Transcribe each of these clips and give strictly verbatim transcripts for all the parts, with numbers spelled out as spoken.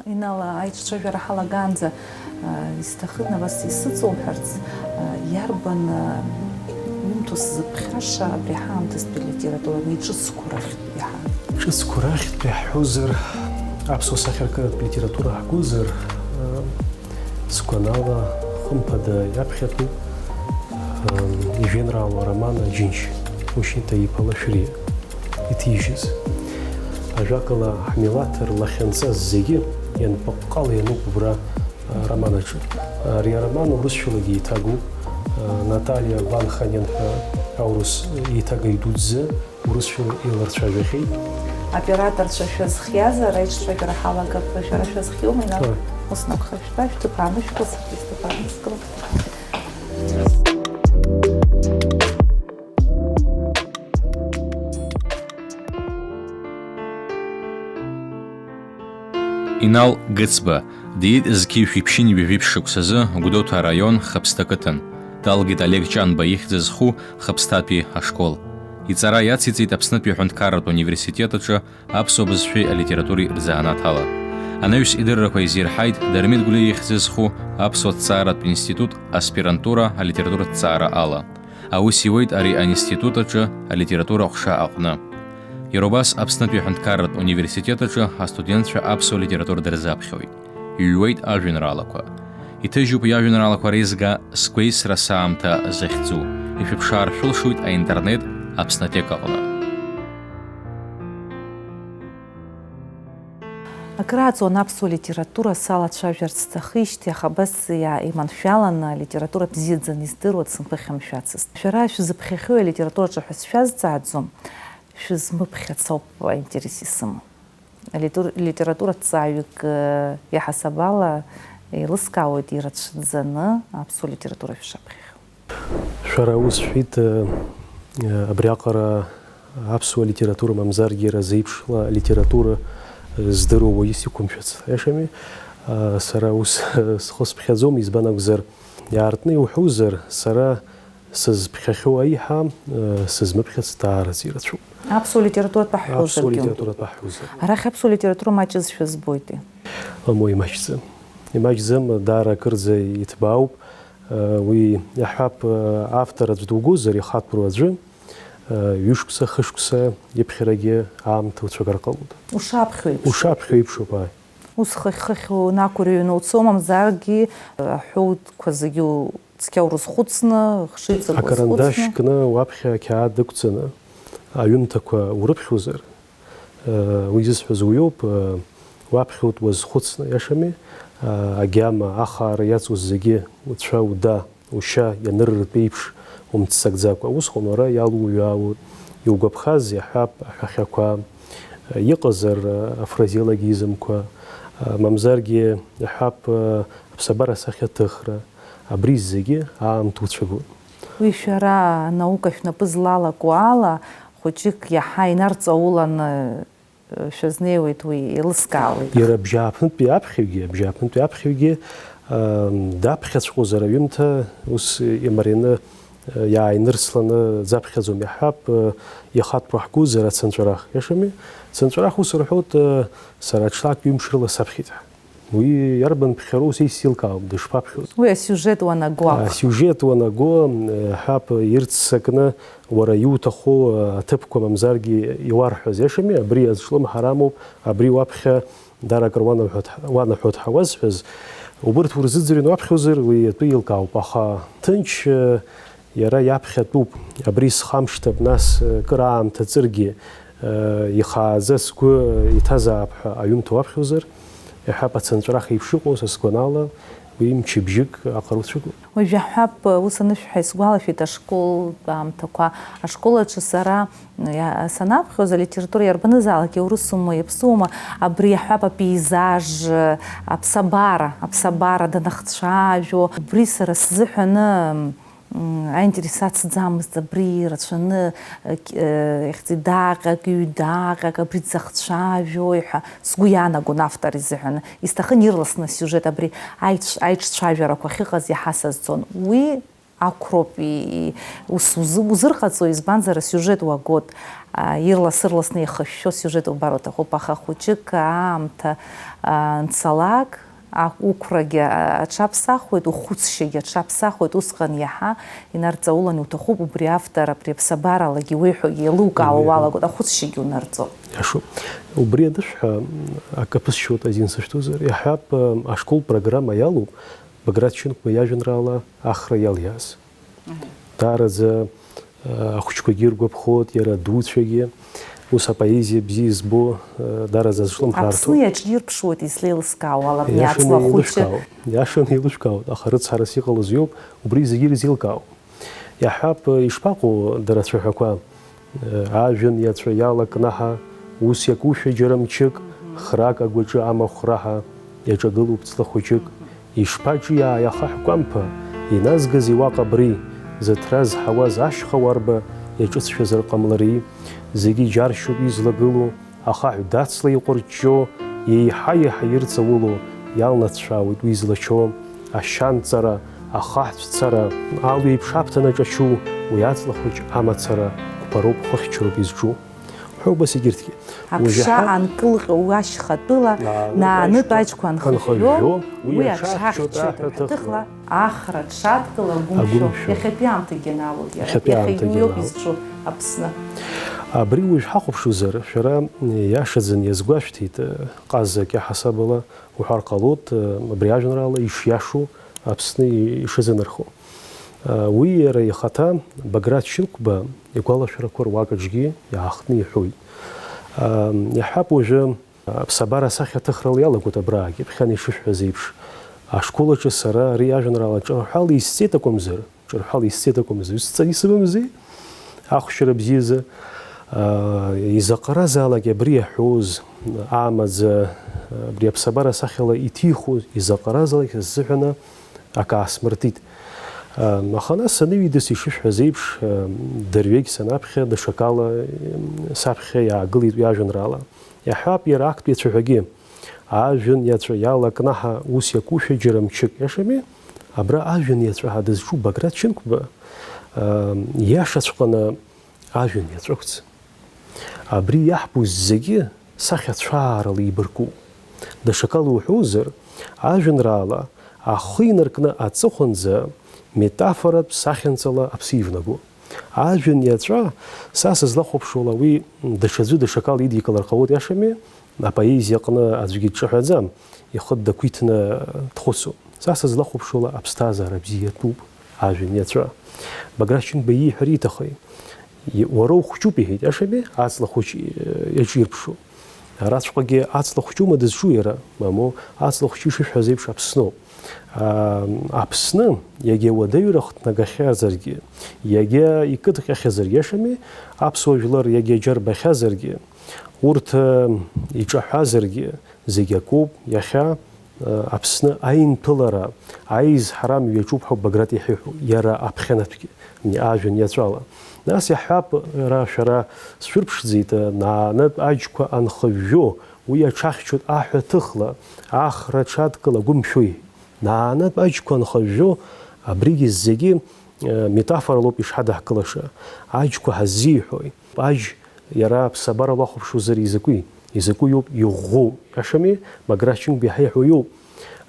Инал, аиҿцәажәара ҳалагаанӡа, а, исҭахын абас исыцуҳәарц, а, иарбан, а, ҩымҭоу сзыԥхьаша абри ҳаамҭазтәи литература, уи ҿыцқәа рахьтә иаҳа? Ҿыцқәа рахьтә иаҳҳәозар, аԥсуа сахьаркыратә литература ҳгозар, а, сгәанала, хымԥада иаԥхьатәуп, а, ижәеинраала ароман Аџьынџь, Мушьни Таиԥа Лашәриа иҭижьыз. Ажәакала, ҳмилаҭ рлахьынҵа зегьы ианпыҟҟала иануп убра, а, ароман аҿы. Ари ароман урысшәалагьы еиҭагоуп. А, Наталиа Ванханен ҳәа аурыс еиҭагаҩ дуӡӡа урысшәала иларцәажәахьеит. Аоператорцәа шәазхиазар, аиҿцәажәара ҳалагап, шәара шәазхиоума, Инал? Ааи. Ус акәхап, шәтәа, шәҭыԥ аанышәкыл, саргьы сҭыԥ аанысгылап. Инал Гыцба диит зқьи жәшәи ԥшьынҩажәи жәиԥшь шықәсазы Гәдоуҭа араион Хыԥсҭа ақыҭан. Далгеит Олег Ҷанба ихьӡ зху Хыԥсҭатәи ашкол. Иҵара иациҵеит Аԥснытәи аҳәынҭқарратә университет аҿы аԥсуа бызшәеи алитературеи рзанааҭ ала. Анаҩс идыррақәа изирҳаит Дырмит Гәлиа ихьӡ зху аԥсуа ҭҵааратә институт аспирантура алитературатә ҭҵаара ала. Аус иуеит ари аинститут аҿы алитература аҟәша аҟны. Иара убас Аԥснытәи аҳәынҭқарратә университет аҿы астудентцәа аԥсуа литература дырзаԥхьоит. Иҩуеит ажәеинраалақәа. Иҭыжьуп иажәеинраалақәа реизга Сгәеисра саамҭа захьӡу. Ишәыԥшаар шәылшоит аинтернет Аԥснатек аҟны. Акрааҵуан аԥсуа литература салацәажәарц сҭахижьҭеи, аха абас иа-, иманшәаланы алитература бзиаӡаны издыруа дсымԥыхьамшәацызт. Шәара шәзыԥхьахьоу алитератураҿы ҳәа сшәазҵааӡом, шәызмыԥхьац ауп аинтерес исымоу. Алитер-, литератураҭҵааҩык, э, иаҳасабала еилыскаауеит ирацәаӡаны аԥсуа литература шәшаԥхьахьоу. Шәара ус шәҳәеит, э, э, абриаҟара аԥсуа литература, мамзаргьы иара зеиԥшла алитература, э, здыруа уаҩыс иқәымшәац. Иашами? Э, сара ус, э, схы сԥхьаӡом, избан акәзар, иаартны иуҳәозар, сара сызԥхьахьоу аиҳа, э, сызмыԥхьац даараӡа ирацәоуп. Аԥсуа литературатә баҳҳәозаргьы. Аԥсуа литературатә баҳҳәозар. Арахь аԥсуа литература маҷызшәа збоитеи? Аму, имаҷӡам. Имаҷӡам, даара акырӡа иҭбаауп. Э, уи иаҳҳәап, э, автор аӡә дугозар, ихатәроу аӡәы, э, ҩышықәса, хышықәса иԥхьарагьы аамҭа уцәагар ҟалоит. Ушаԥхьо еиԥш. Ушаԥхьо еиԥшуп, ааи. Ус хыхь-хыхь унақәырҩны уцо, мамзаргьы, э, аҳәоутәқәа зегьы у-, цқьа урызхәыцны, хшыҩҵак уазхәыцны. Акарандаш кны уаԥхьа ақьаад ықәҵаны аҩымҭақәа урыԥхьозар, э, уи зысҳәаз уиоуп, э, уаԥхьоит уазхәыцны, иашами, э, агьама, ахаара иацу зегьы уцәа, уда, ушьа ианырыртә еиԥш умццакӡакәа. Усҟан уара иалуҩаауеит, иугәаԥхаз иаҳәап аҳәахьақәа, э, иҟазар, э, афразеологизмқәа, э, мамзаргьы иаҳәап, э, аԥсабара асахьаҭыхра, абри зегьы аамҭа уцәагоит. Уи шәара анаука шәнапы злалаку ала, хәыҷык иаҳа инарҵауланы, э, шәазнеиуеит, уи еилыскаауеит. Иара абжьааԥнытәи аԥхьаҩгьы, абжьааԥнытәи аԥхьаҩгьы, э, даԥхьаҵәҟьозар аҩымҭа, ус имарианы, э, иааинырсланы дзаԥхьаӡом, иаҳҳәап, э, ихатәроу ҳгәы зара цынҵәарах. Иашами? Цынҵәарах ус рҳәоит, э, сара ҽнак ҩымш рыла саԥхьеит ҳәа. Уи иарбан ԥхьароу са исзеилкаауам, дышԥаԥхьоз. Уи асиужет уанаго акәхап. Асиужет уанаго, э, ҳәап, ирццакны уара иуҭаху, э, аҭыԥқәа мамзаргьы иуарҳәаз, иашами, абри азҿлымҳара амоуп, абри уаԥхьа дара акыр уанаҳәо-, уанаҳәо дҳауазҳәаз, убырҭ урзыӡырҩны уаԥхьозар, уи атәы еилкаауп, аха ҭынч, э, Иара иаԥхьатәуп, абри схамышҭып, нас, кыр аамҭа ҵыргьы, ихааӡа сгәы иҭазаап ҳәа аҩымҭа уаԥхьозар, иаҳҳәап, ацынҵәарах еиԥш иҟоу, са сгәанала, уи мчыбжьык аҟара уцәыгоуп. Уажә иаҳҳәап, ус анышәҳәа исгәалашәеит ашколтә аамҭақәа. Ашкол аҿы сара, иа-, санаԥхьоз, алитература иарбанызаалак, иаурысума, иаԥсуама, абри иаҳҳәап, апейзаж, аԥсабара, аԥсабара данахцәажәо, убри сара сзыҳәаны, М, аинтерес ацӡамызт, абри рацәаны, э, к-, э, ихьӡи-даҟьак, ҩ-даҟьак, абри дзахцәажәои ҳәа сгәы иаанагон автор изыҳәан. Исҭахын ирласны асиужет абри аиҿ-, аиҿцәажәарақәа ахьыҟаз иаҳа сазцон. Уи ақәроуп, и-, и-, ус узы-, узырҟаҵо, избанзар, асиужет уагот, а, ирлас-ырласны иахышәшәо асиужет убар уҭахуп, аха хәыҷык аамҭа, а, анцалак, а-, уқәрагьы, а-, аҽаԥсахуеит, ухәыцшьагьы аҽаԥсахуеит, усҟан иаҳа инарҵаулан иуҭахуп, убри автор абри аԥсабаралагьы уеиҳәогьы еилукаауа уалагоит, ахәыцшьагьы унарҵоит. Иашоуп. Убри анышәҳәа, акы ԥысшьоит азин сышәҭозар, иаҳҳәап, ашкол программа иалоуп Баграт Шьынқәба иажәеинраала Ахра иалиааз. Мгм. Даараӡа, э, ахәыҷқәагьы иргәаԥхоит, иара адуцәагьы. Ус апоезиа бзиа избо, э, даараӡа азҿлымҳарҭоуп. Аԥсны иаҿирԥшуеит излеилыскаауа ала абни аҵла хәыҷы. Иашаны еилышәкаауеит, аха рыцҳарас иҟалаз иоуп, убри зегьы ирзеилкаауп. Иаҳҳәап, ишԥаҟоу дара ацәаҳәақәа? Ажәҩан иаҵәа иалакнаҳа, ус иакушәа џьара мчык, храк агәаҿы амахә раҳа, иаҿагылоуп ҵла хәыҷык. Ишԥаҿиааи ахаҳә кәамԥа, иназгазеи уаҟа абри, зыҭра зҳауаз ашьха уарба иаҿыҵшәазар ҟамлари? Зегьы иџьаршьоуп излагылоу, ахаҳә дацла иҟәырҷҷо, еиҳа-еиҳа ирҵауло, иалнацәаауеит уи злачо. Ашьанҵара, ахаҳәцәцара, алу еиԥш аԥҭа наҿачу, уи аҵла хәыҷ амацара, қәԥароуп, хыхьчароуп изҿу. Ҳәа убас егьырҭгьы. Аԥша анкылҟьо уи ашьхатәыла, наанытә аџьқәа анхыжәжәо, уи аҽаҳхьчоит аҳәаҭыхла, Ахра ҽадкыл агәымшәо, агәымшәо. Иахьатәи аамҭагьы аналоуп иара. Иахьатәи аамҭагьы иоуп аналоуп. Изҿу Аԥсны. Абри уажә ҳахәаԥшуазар, шәара иашаӡаны иазгәашәҭеит, ҟазак иаҳасабала уҳәар ҟалоит, абри ажәеинраала ишиашоу Аԥсны ишазынархо. Уи иара ихаҭа Баграт Шьынқәба игәалашәарақәа руак аҿгьы иаахтны иҳәоит. Иаҳҳәап, уажәы Аԥсабара асахьаҭыхрала иалагоит абраагьы, ԥхьан ишышәҳәаз еиԥш. Ашкол аҿы сара ари ажәеинраала ҿырҳәала исҵеит акәымзар, ҿырҳәала исҵеит акәымзар, исҵаны исымамзи, ахәшьара бзиазы, аа, изаҟаразаалак абри иаҳәоз, амаӡа, абри аԥсабара асахьала иҭихуаз, изаҟаразаалак сзыҳәаны акы аасмыртит. Аха нас саныҩеидас ишышәҳәаз еиԥш, дырҩегь санаԥхьа, даҽакала саԥхьа иаагылеит уи ажәеинраала. Иаҳҳәап, иара актәи ацәаҳәагьы, ажәҩан иаҵәа иалакнаҳа ус иакушәа џьара мчык, иашами? Абра ажәҩан иаҵәа ҳәа дызҿу Баграт Шьынқәба, аа, иашаҵәҟьаны ажәҩан иаҵәа акәӡам. Абри иаҳбоз зегьы сахьацәаарала еибаркуп. Даҽакала уҳәозар, ажәеинраала ахы инаркны аҵыхәанӡа метафоратә сахьанҵала аԥсы ивнаго. Ажәҩан иаҵәа, са сызлахәаԥшуала, уи даҽаӡәы даҽакала идикылар ҟалоит, иашами? Апоезиа аҟны аӡәгьы дҿаҳәаӡам, ихы дақәиҭны дхәыцуп. Са сызлахәаԥшуала, аԥсҭазаара бзиа иатәуп ажәҩан иаҵәа. Баграт Шьынқәба ииҳәар иҭахи? Уара ухәҷуп, иҳәеит, иашами, аҵла хәыҷ иаҿирԥшу. Араҵәҟьагьы аҵла хәҷума дызҿу иара? Мамоу, аҵла хәҷы ишышәҳәаз еиԥш Аԥсноуп. Аԥсны иагьа уадаҩрахә ҭнагахьазаргьы, иагьа икыдҟьахьазаргьы, иашами, аԥсуа жәлар иагьа џьарбахьазаргьы, урҭ иҿаҳәазаргьы, зегь акоуп. Иахьа Аԥсны аинԥылара, аизҳара амҩа иаҿуп ҳәа Баграт иҳәеит, иара аԥхьанатәгьы, ани ажәҩан иаҵәала. Нас иаҳҳәап, ара шәара сшәырԥшӡеит, наанатә аџьқәа анхыжәжәо, уи аҽахьчоит аҳәаҭыхла, ахра аҽадкыл агәымшәо иҳәеит. Наанатә аџьқәа анхыжәжәо, абригьы зегьы, э, метафоралоуп ишҳадаҳкылаша. Аџьқәа ҳаззиҳәои? Аџь Иара аԥсабара уахәаԥшуазар изакәи? Изакәи иоуп, иӷәӷәоу, иашами, Баграт Шьынқәба иаҳа иҳәо иоуп.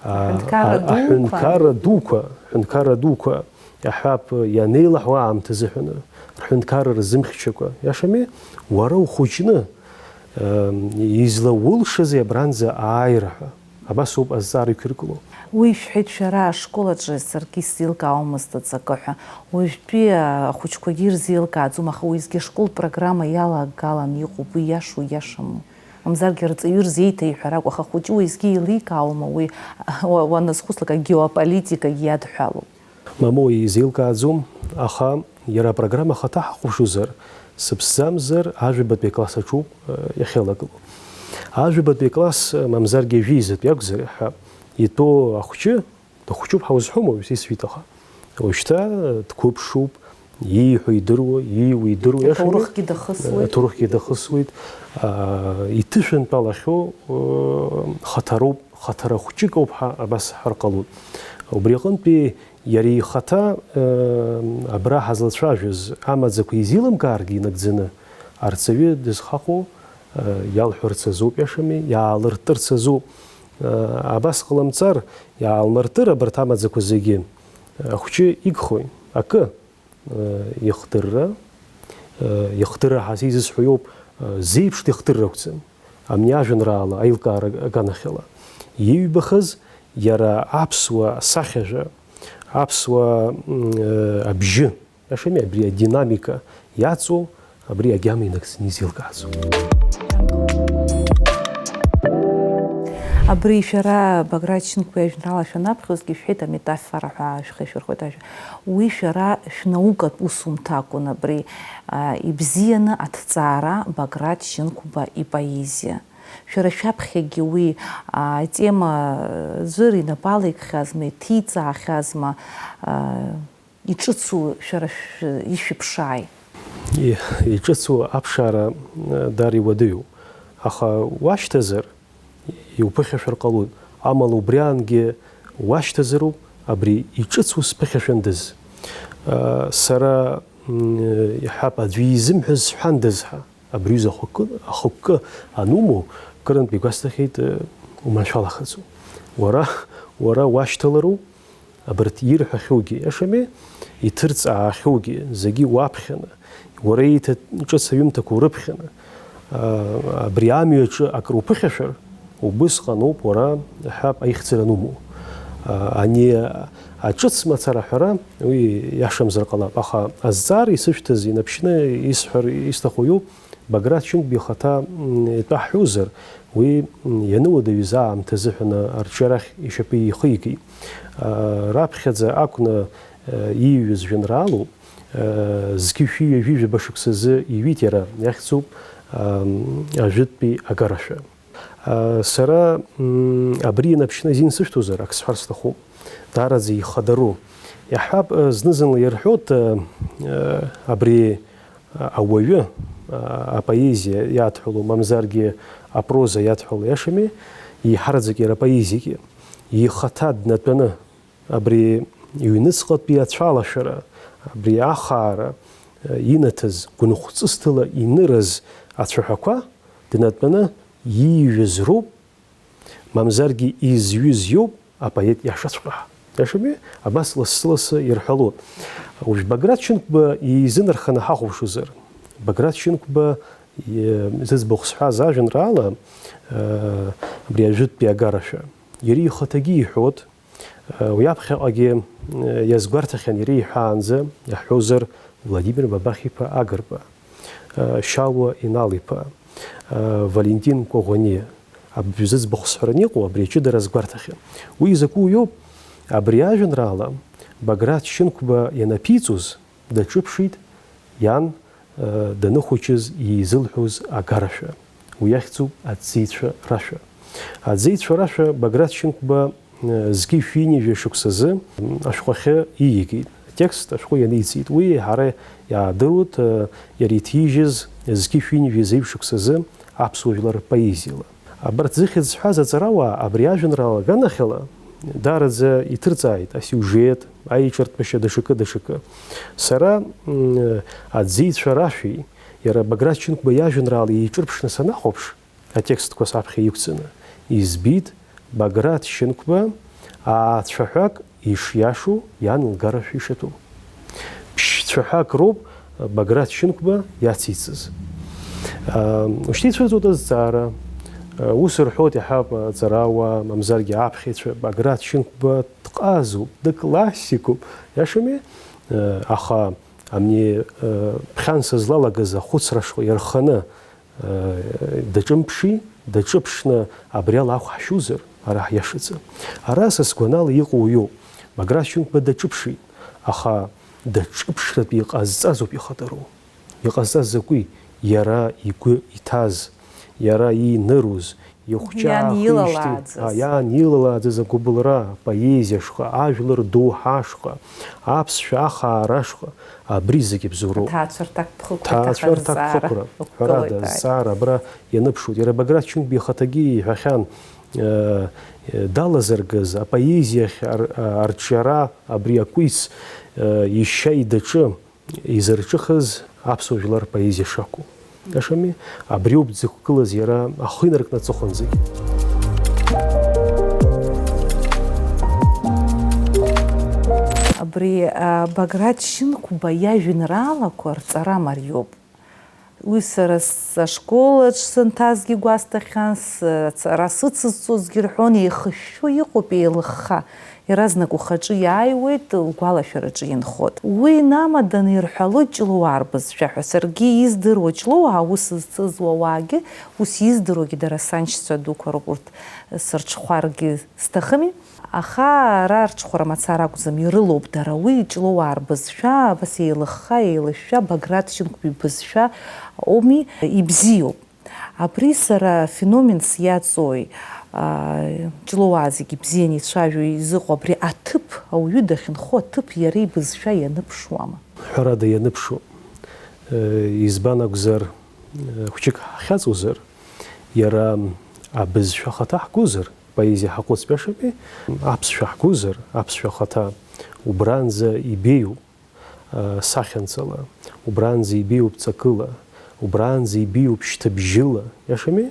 А, Аҳәынҭқарра а, дуқәа. Аҳәынҭқарра дуқәа, аҳәынҭқарра дуқәа, иаҳҳәап, ианеилаҳәуа аамҭа азыҳәаны, рҳәынҭқарра рзымхьчакәа, иашами, уара ухәыҷны, ам, излаулшазеи абранӡа ааира ҳәа? Абас ауп азҵаара иқәиргыло. Уи шәҳәеит шәара ашкол аҿы, саргьы исзеилкаауамызт аҵакы ҳәа. Уажәтәи ахәыҷқәагьы ирзеилкааӡом, аха уеизгьы ашкол программа иалагалан иҟоуп, уи иашоу иашаму. Мамзаргьы арҵаҩы ирзеиҭеиҳәар акәу, аха ахәыҷы уеизгьы еиликаауама уи, уа-, уаназхәыцлак агеополитикагьы иадҳәалоуп. Мамоу, изеилкааӡом, аха иара апрограмма ахаҭа ҳахәаԥшуазар, сыԥсӡамзар, ажәабатәи акласс аҿоуп, э, иахьеилагылоу. Ажәабатәи акласс, э, мамзаргьы ажәеизатәи акәзар ҳәа итәоу ахәҷы, дыхәҷуп ҳәа узҳәома, уаҩ сисҳәеит, аха уажәшьҭа, э, дқәыԥшуп, ииҳәо идыруа, ииуа идыруа, иашами? Аҭоурыхгьы дахысуеит. Аҭоурыхгьы дахысуеит. Аа, иҭышәынтәалахьоу, э, хаҭароуп. Хаҭара хәҷык ауп ҳәа абас ҳҳәар ҟалоит. Убри аҟынтәи иара ихаҭа, э, абра ҳазлацәажәоз амаӡақәа изеилымкааргьы инагӡаны, арҵаҩы дызхаҟоу, э, иалҳәарц азоуп, иашами, иаалырттырц азоуп. Э, абас ҟалымҵар, иаалмырттыр абарҭ амаӡақәа зегьы, э, ахәҷы игхои? Акы, э, ихдырра, э, ихдырра ҳәа изысҳәо иоуп, э, зеиԥшда ихдырра акәӡам. Амни ажәеинраала аилкаара аганахьала. Иҩбахаз иара аԥсуа сахьажәа, аԥсуа, м, э, абжьы, иашами, абри адинамика иаҵоу, абри агьама инагӡаны изеилкааӡом. Абри шәара Баграт Шьынқәба иажәеинраала шәанаԥхьозгьы шәҳәеит, аметафора ҳәа шәхы шәырхоит ажәа. Уи шәара шәнаукатә усумҭа акәын абри, а, ибзианы аҭҵаара Баграт Шьынқәба ипоезиа. Шәара шәаԥхьагьы уи, а, атема, ӡәыр инапала икхьазма, иҭиҵаахьазма, а, иҿыцу шәара шә-, ишәыԥшааи? И-, иҿыцу аԥшаара, э, даара иуадаҩуп. Аха уашьҭазар, иуԥыхьашәар ҟалоит. Амала убриаангьы уашьҭазароуп абри иҿыцу сԥыхьашәандаз. Э, сара, м, иаҳҳәап, аӡәы изымҳәаз сҳәандаз ҳәа. Абри аҩыза ахықәкы, ахықәкы анумоу, кырынтә игәасҭахьеит, э, уманшәалахаӡом. Уара, уара уашьҭалароуп, абарҭ ирҳәахьоугьы, иашами, иҭырҵаахьоугьы, зегьы уаԥхьаны, уара ииҭа ҿыц аҩымҭақәа урыԥхьаны, а, абри амҩаҿы акыр уԥыхьашәар, убысҟаноуп уара, иаҳҳәап, аихьӡара анумоу. А, ани аҿыц мацара аҳәара, уи иашамзар ҟалап, аха азҵаара исышәҭаз инаԥшьны исҳәар исҭаху иоуп, Баграт Шьынқәба ихаҭа, м, итәаҳҳәозар, уи, м, иануадаҩыз аамҭазы ҳәа арҿиарахь ишьапы ихигеит. А, раԥхьаӡа акәны, а, ииҩыз жәеинраалоуп, а, зқьи шәи ҩажәи жәаба шықәсазы иҩит иара, иахьӡуп, ам, Ажәытәтәи агарашәа. А, сара, м, абри инаԥшьны азин сышәҭозар, ак сҳәар сҭахуп. Даараӡа ихадару. Иаҳҳәап, а, зны-зынла ирҳәоит, а, а, абри, а, ауаҩы, а, апоезиа иадҳәалоу, мамзаргьы апроза иадҳәалоу, иашами, еиҳараӡак иара апоезиагьы. Ихаҭа днатәаны, абри иҩныҵҟатәи ацәалашәара, абри ахаара, а, инаҭаз, гәынхәҵысҭала инырыз ацәаҳәақәа днатәаны иижәыз роуп, мамзаргьы изҩыз иоуп апоет иашаҵәҟьа. Иашами, абас лассы-лассы ирҳәалоит. Уажә Баграт Шьынқәба изынарханы ҳахәаԥшуазар, Баграт Шьынқәба, е, зыӡбахә сҳәаз ажәеинраала, э, абри Ажәытәтәи агарашәа, иара ихаҭагьы иҳәоит, Уи аԥхьаҟагьы иазгәарҭахьан иара иҳәаанӡа, иаҳҳәозар, Владимир Бабахь-иԥа Агрба, Шьалуа Инал-иԥа, Валентин Коӷониа, абри зыӡбахә сҳәараны иҟоу абри аҷыдара азгәарҭахьан. Уи изакәу иоуп, абри ажәеинраала Баграт Шьынқәба ианаԥиҵоз, даҿыԥшит иан, э, даныхәыҷыз изылҳәоз агарашәа. Уи ахьӡуп Аӡеицәа рашәа. Аӡеицәа рашәа Баграт Шьынқәба, э, зқьи шәи-ҩажәи шықәсазы, м, ашәҟәахьы иигеит. Атекст ашәҟәы ианиҵеит. Уи ҳара иаадыруеит, э, иара иҭижьыз зқьи шәи-ҩажәи зеиԥш шықәсазы аԥсуа жәлар рпоезиала. Абарҭ зыхьӡ зҳәаз аҵарауаа абри ажәеинраала аганахьала даараӡа иҭырҵааит асиужет, аиҿартәышьа, даҽакы, даҽакы. Сара, м, Аӡеицәа рашәеи, иара Баграт Шьынқәба иажәеинраала еиҿырԥшны санахәаԥш, атекстқәа саԥхьа иқәҵаны, избеит Баграт Шьынқәба аацәаҳәак ишиашоу, иан лгарашәа ишаҭәу. Ԥшь-цәаҳәак роуп Баграт Шьынқәба иациҵаз. Ам, ушьҭицәырҵуеит азҵаара. Ус рҳәоит иаҳа аҵарауаа, мамзаргьы аԥхьаҩцәа, Баграт Шьынқәба дҟазоуп, дыклассикуп. Иашами? Аха абни, ԥхьан сызлалагаз ахәыцра шҟа ирханы, даҿымԥши, даҿыԥшны абри ала ахә ҳшьузар, ара ҳиашаӡам. Ара са сгәанала иҟоу иоуп. Баграт Шьынқәба даҿыԥшит, аха даҿыԥшратәы иҟазҵазоуп ихадароу. Иҟазҵаз закәи? Иара игәы иҭаз, иара ииныруз, ихәҷы Иан аахижьҭеи, илалааӡаз. а, иан илалааӡаз агәыбылра, апоезиа шҟа, ажәлар доуҳа шҟа, аԥсшәа ахаара шҟа, абри зегьы бзоуроуп. Аҭаацәа рҭакԥхықәра Ҭаацәа ҭахаз рҭакԥхықәра, зҵаара ҳәарада, уқәгылоит, ааи. Зҵаара абра ианыԥшуеит. Иара Баграт Шьынқәба ихаҭагьы иҳәахьан, э, далазыргаз апоезиахь ар-, арҿиара абри акәиц, ишьа идаҿы изырҿыхыз аԥсуа жәлар рпоезиа шакәу. Иашами, абриоуп дзықәгылаз иара ахы инаркны аҵыхәанӡагьы. Абри а, Баграт Шьынқәба иажәеинраалақәа рҵара мариоуп. Уи сара сашколаҿ санҭазгьы гәасҭахьан, сара сыцызҵозгьы рҳәон, еихышәшәо иҟоуп, еилыхха. Иаразнак ухаҿы иааиуеит, угәалашәараҿы инхоит. Уи инамаданы ирҳәалоит Ҷлоуаа рбызшәа ҳәа. Саргьы издыруа Ҷлоуаа аус зцыз уаагьы, ус издыруагьы дара саншьцәа дуқәа роуп, урҭ сырҽхәаргьы сҭахыми. Аха ара арҽхәара мацара акәӡам, ирылоуп дара. Уи Ҷлоуаа рбызшәа, абас еилыхха, еилышәшәа, Баграт Шьынқәба ибызшәа ауми, ибзиоуп. Абри сара феноменс иаҵои, аа, Ҷлоуаа зегьы ибзианы ицәажәо изыҟоу абри аҭыԥ, ауаҩы дахьынхо аҭыԥ иара ибызшәа ианыԥшуама? Ҳәарада, ианыԥшуам. Э, избан акәзар, э, хәҷык ҳахьаҵуазар, иара абызшәа ахаҭа ҳгозар, поезиа ҳаҟәыҵ, иашами, аԥсшәа ҳгозар, аԥсшәа ахаҭа убранӡа ибеиоуп, э, сахьанҵала, убранӡа ибеиоуп ҵакыла, убранӡа ибеиоуп шьҭыбжьыла, иашами,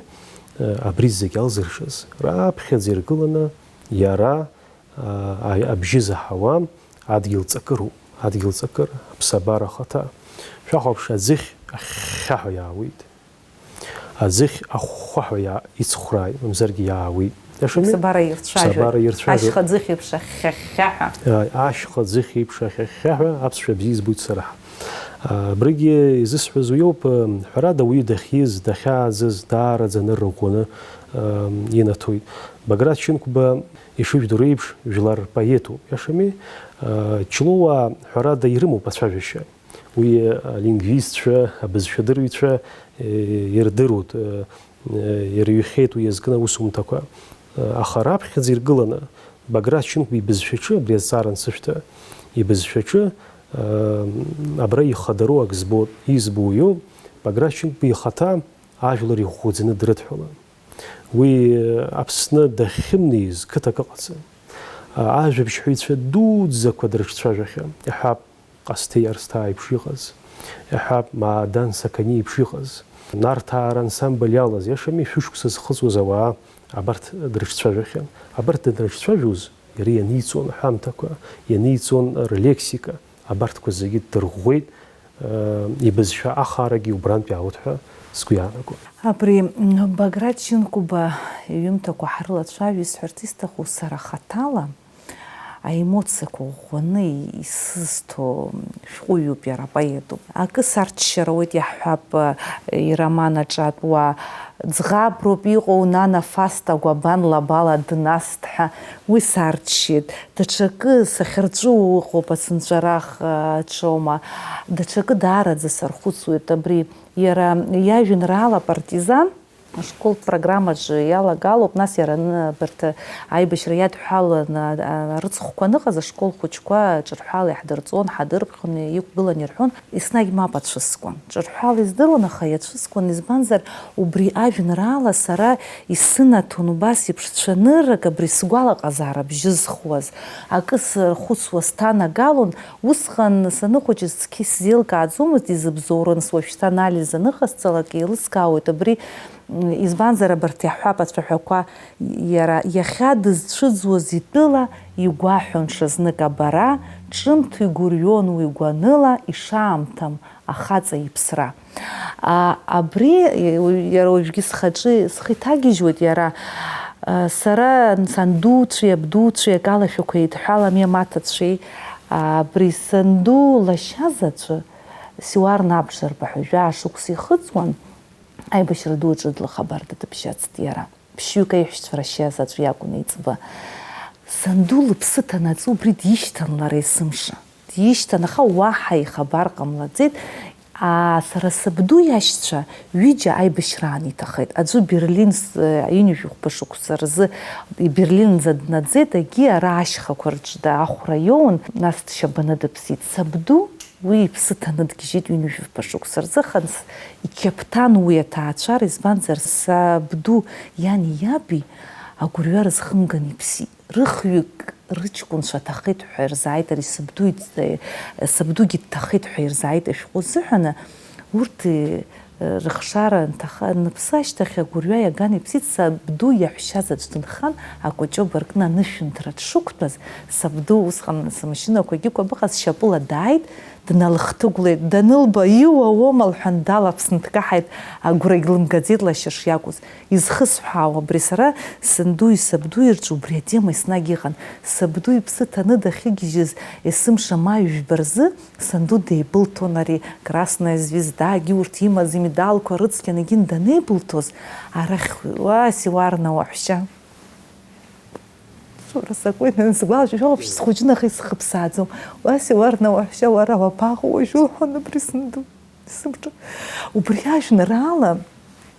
э, абри зегь алзыршаз, раԥхьаӡа иргыланы иара, э, а-, абжьы заҳауа адгьыл ҵакыроуп, адгьыл ҵакыр, аԥсабара ахаҭа. Шәахәаԥш, аӡыхь ахьхьаҳәа иаауеит. Аӡыхь ахәхәаҳәа иа-, ицхәрааит, мамзаргьы иаауеит. Иашами? Аԥсабара ирцәажәоит. Аԥсабара ирцәажәоит. Ашьха ӡыхь еиԥш ахьхьаҳәа. Ааи, ашьха ӡыхь еиԥш ахьхьаҳәа аԥсшәа бзиа избоит сара. А, абригьы изысҳәаз уиоуп, м, ҳәарада, уаҩы дахьиз, дахьааӡаз даараӡа анырра ӷәӷәаны, м, инаҭоит. Баграт Шьынқәба, ишыжәдыруа еиԥш, жәлар рпоетуп. Иашами? А, Ҷлоуаа, ҳәарада, ирымоуп ацәажәашьа. Уи алингвистцәа, абызшәадырҩцәа, э, ирдыруеит, э, э, ирыҩхьеит уи иазкны аусумҭақәа. Э, аха раԥхьаӡа иргыланы, Баграт Шьынқәба ибызшәаҿы, абри азҵаара ансышәҭа, ибызшәаҿы, э, абра ихадароу ак збоит, избо уиоуп, Баграт Шьынқәба ихаҭа ажәлар иӷәӷәаӡаны дрыдҳәалан. Уи, э, Аԥсны дахьымнеиз қыҭак ыҟаӡам. А, ажәабжьҳәаҩцәа дуӡӡақәа дрыҿцәажәахьан, иаҳҳәап, Ҟасҭеи Арсҭаа иеиԥш иҟаз, иаҳҳәап, Маадан Сақаниа иеиԥш иҟаз, Нарҭаа рансамбль иалаз, иашами, шәышықәса зхыҵуаз ауаа абарҭ дрыҿцәажәахьан. Абарҭ данрыҿцәажәоз, иара ианиҵон аҳәамҭақәа, ианиҵон рлексика, абарҭқәа зегьы дырӷәӷәеит, э, ибызшәа ахаарагьы убрантә иаауеит ҳәа сгәы иаанагон. Абри, м, Баграт Шьынқәба иҩымҭақәа ҳрылацәажәо исҳәарц исҭаху сара хаҭала, аемоциақәа ӷәӷәаны исызҭо шәҟәыҩҩуп иара, поетуп. Акы сарччара ауеит, иаҳҳәап, ироман аҿатә уа ӡӷаброуп иҟоу, нана Фаста Гәабан лабала днаст ҳәа, уи сарччеит. Даҽакы сахьырҵәыуо ыҟоуп, ацынҵәарах, аҿоума. Даҽакы даараӡа сархәыцуеит абри. Иара иажәеинраала Партизан ашколтә программаҿы иалагалоуп, нас иара аны-, абарҭ аибашьра иадҳәаланы, а, рыцхәқәа аныҟаз ашкол хәыҷқәа ҿырҳәала иаҳдырҵон, ҳадырԥхьон, иқәгылан ирҳәон, еснагь мап ацәыскуан. Ҿырҳәала издыруан, аха иацәыскуан, избанзар, убри ажәеинраала сара исынаҭон убас еиԥш цәаныррак, абри сгәалаҟазаара бжьызхуаз, акы сырхәыцуа сҭанагалон, усҟан саныхәыҷыз цқьа исзеилкааӡомызт, изыбзоуран, уажәшьҭа анализ аныҟасҵалак еилыскаауеит, абри Избанзар, абарҭ иаҳҳәап ацәаҳәақәа, иара иахьа дызцәыӡуаз итәыла игәаҳәон ҽазнык абара, ҿымҭ игәырҩон уи гәаныла ишаамҭам ахаҵа иԥсра. А, абри, иара уажәгьы схаҿы, схы иҭагьежьуеит иара, а, сара сандуцәеи абдуцәеи акалашәақәа еидҳәалами амаҭацәеи, а, абри санду лашьа заҵәы, Сиуар Набжарба ҳәа жәаа шықәса ихыҵуан, Аибашьра ду аҿы длахабарда дыбжьацт иара. Ԥшьҩык аиҳәшьцәа рашьа заҵә иакәын еиҵбы. Санду лыԥсы ҭанаҵы убри дишьҭан лара есымша. Дишьҭан, аха уаҳа ихабар ҟамлаӡеит. Аа, сара сабду иашьцәа ҩыџьа аибашьраан иҭахеит. Аӡәы Берлин с-, ҩынҩажәи хәба шықәса рзы Берлинӡа днаӡеит, егьи ара ашьхақәа рҿы да-, ахәра иоун, нас дшьабаны дыԥсит. Сабду Уи иԥсы ҭаны дгьежьит ҩынҩажәи фба шықәса рзы, аха иқьаԥҭан уи аҭаацәара, избанзар, сабду иани иаби Агәырҩа рызхымган иԥсит. Рыхҩык рыҷкәынцәа ҭахеит ҳәа ирзааит, ари сабду иҭ-, сабдугьы дҭахеит ҳәа ирзааит ашәҟәы азыҳәаны, урҭ, э, рыхшара анҭаха, анԥсы ашьҭахь агәырҩа иаган иԥсит, сабду иаҳәшьаз аӡә дынхан, акәаҷоба ркны анышәынҭра дшықәтәаз, сабду усҟан сымашьынақәагьы кәабыҟаз шьапыла дааит, дналыхҭыгәлеит, данылба, иуа уоума лҳәан далаԥсны дкаҳаит, агәрагь лымгаӡеит лашьа шиакәыз. Изхысҳәаауа, абри сара сандуи сабдуи рҿы убри атема еснагь иҟан. Сабду иԥсы ҭаны дахьыгьежьыз есымша маи жәба рзы санду деибылҭон ари Красная звездагьы урҭ имаз имедалқәа рыцқьаны егьин данеибылҭоз, арахь уа сиуарна уаҳәшьа. Сура сакуеит, сгәалашәо, вообще схәыҷын, аха исхыԥсааӡом. Уа сиуарна уаҳәшьа, уара уабаҟоу уажәы, лҳәон абри санду. Сымҿы. Убри ажәеинраала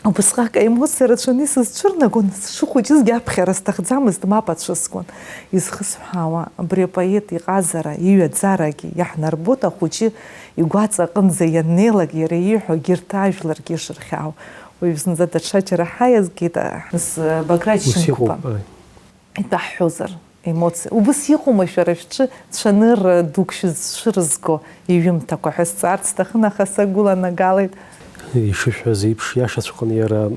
убысҟак аемоциа рацәаны исызцәырнагон, сшыхәыҷызгьы аԥхьара сҭахӡамызт, мап ацәыскуан. Изхысҳәаауа, абри апоет иҟазара, иҩаӡарагьы иаҳнарбоит, ахәыҷы игәаҵа аҟынӡа ианнеилак, иара ииҳәо егьырҭ ажәларгьы ишырхьаау. Уажә зынӡа даҽаџьара ҳаиазгеит, а, нас, Баграт Ус Шьынқәба. Иҟоуп, ааи. Итәаҳҳәозар, емоциа. Убыс иҟоума шәара шәҿы цәанырра дук шәызцәырызго иҩымҭақәа ҳәа сҵаарц сҭахын, аха сагәыланагалеит. Ишышәҳәаз еиԥш, иашаҵәҟьаны иара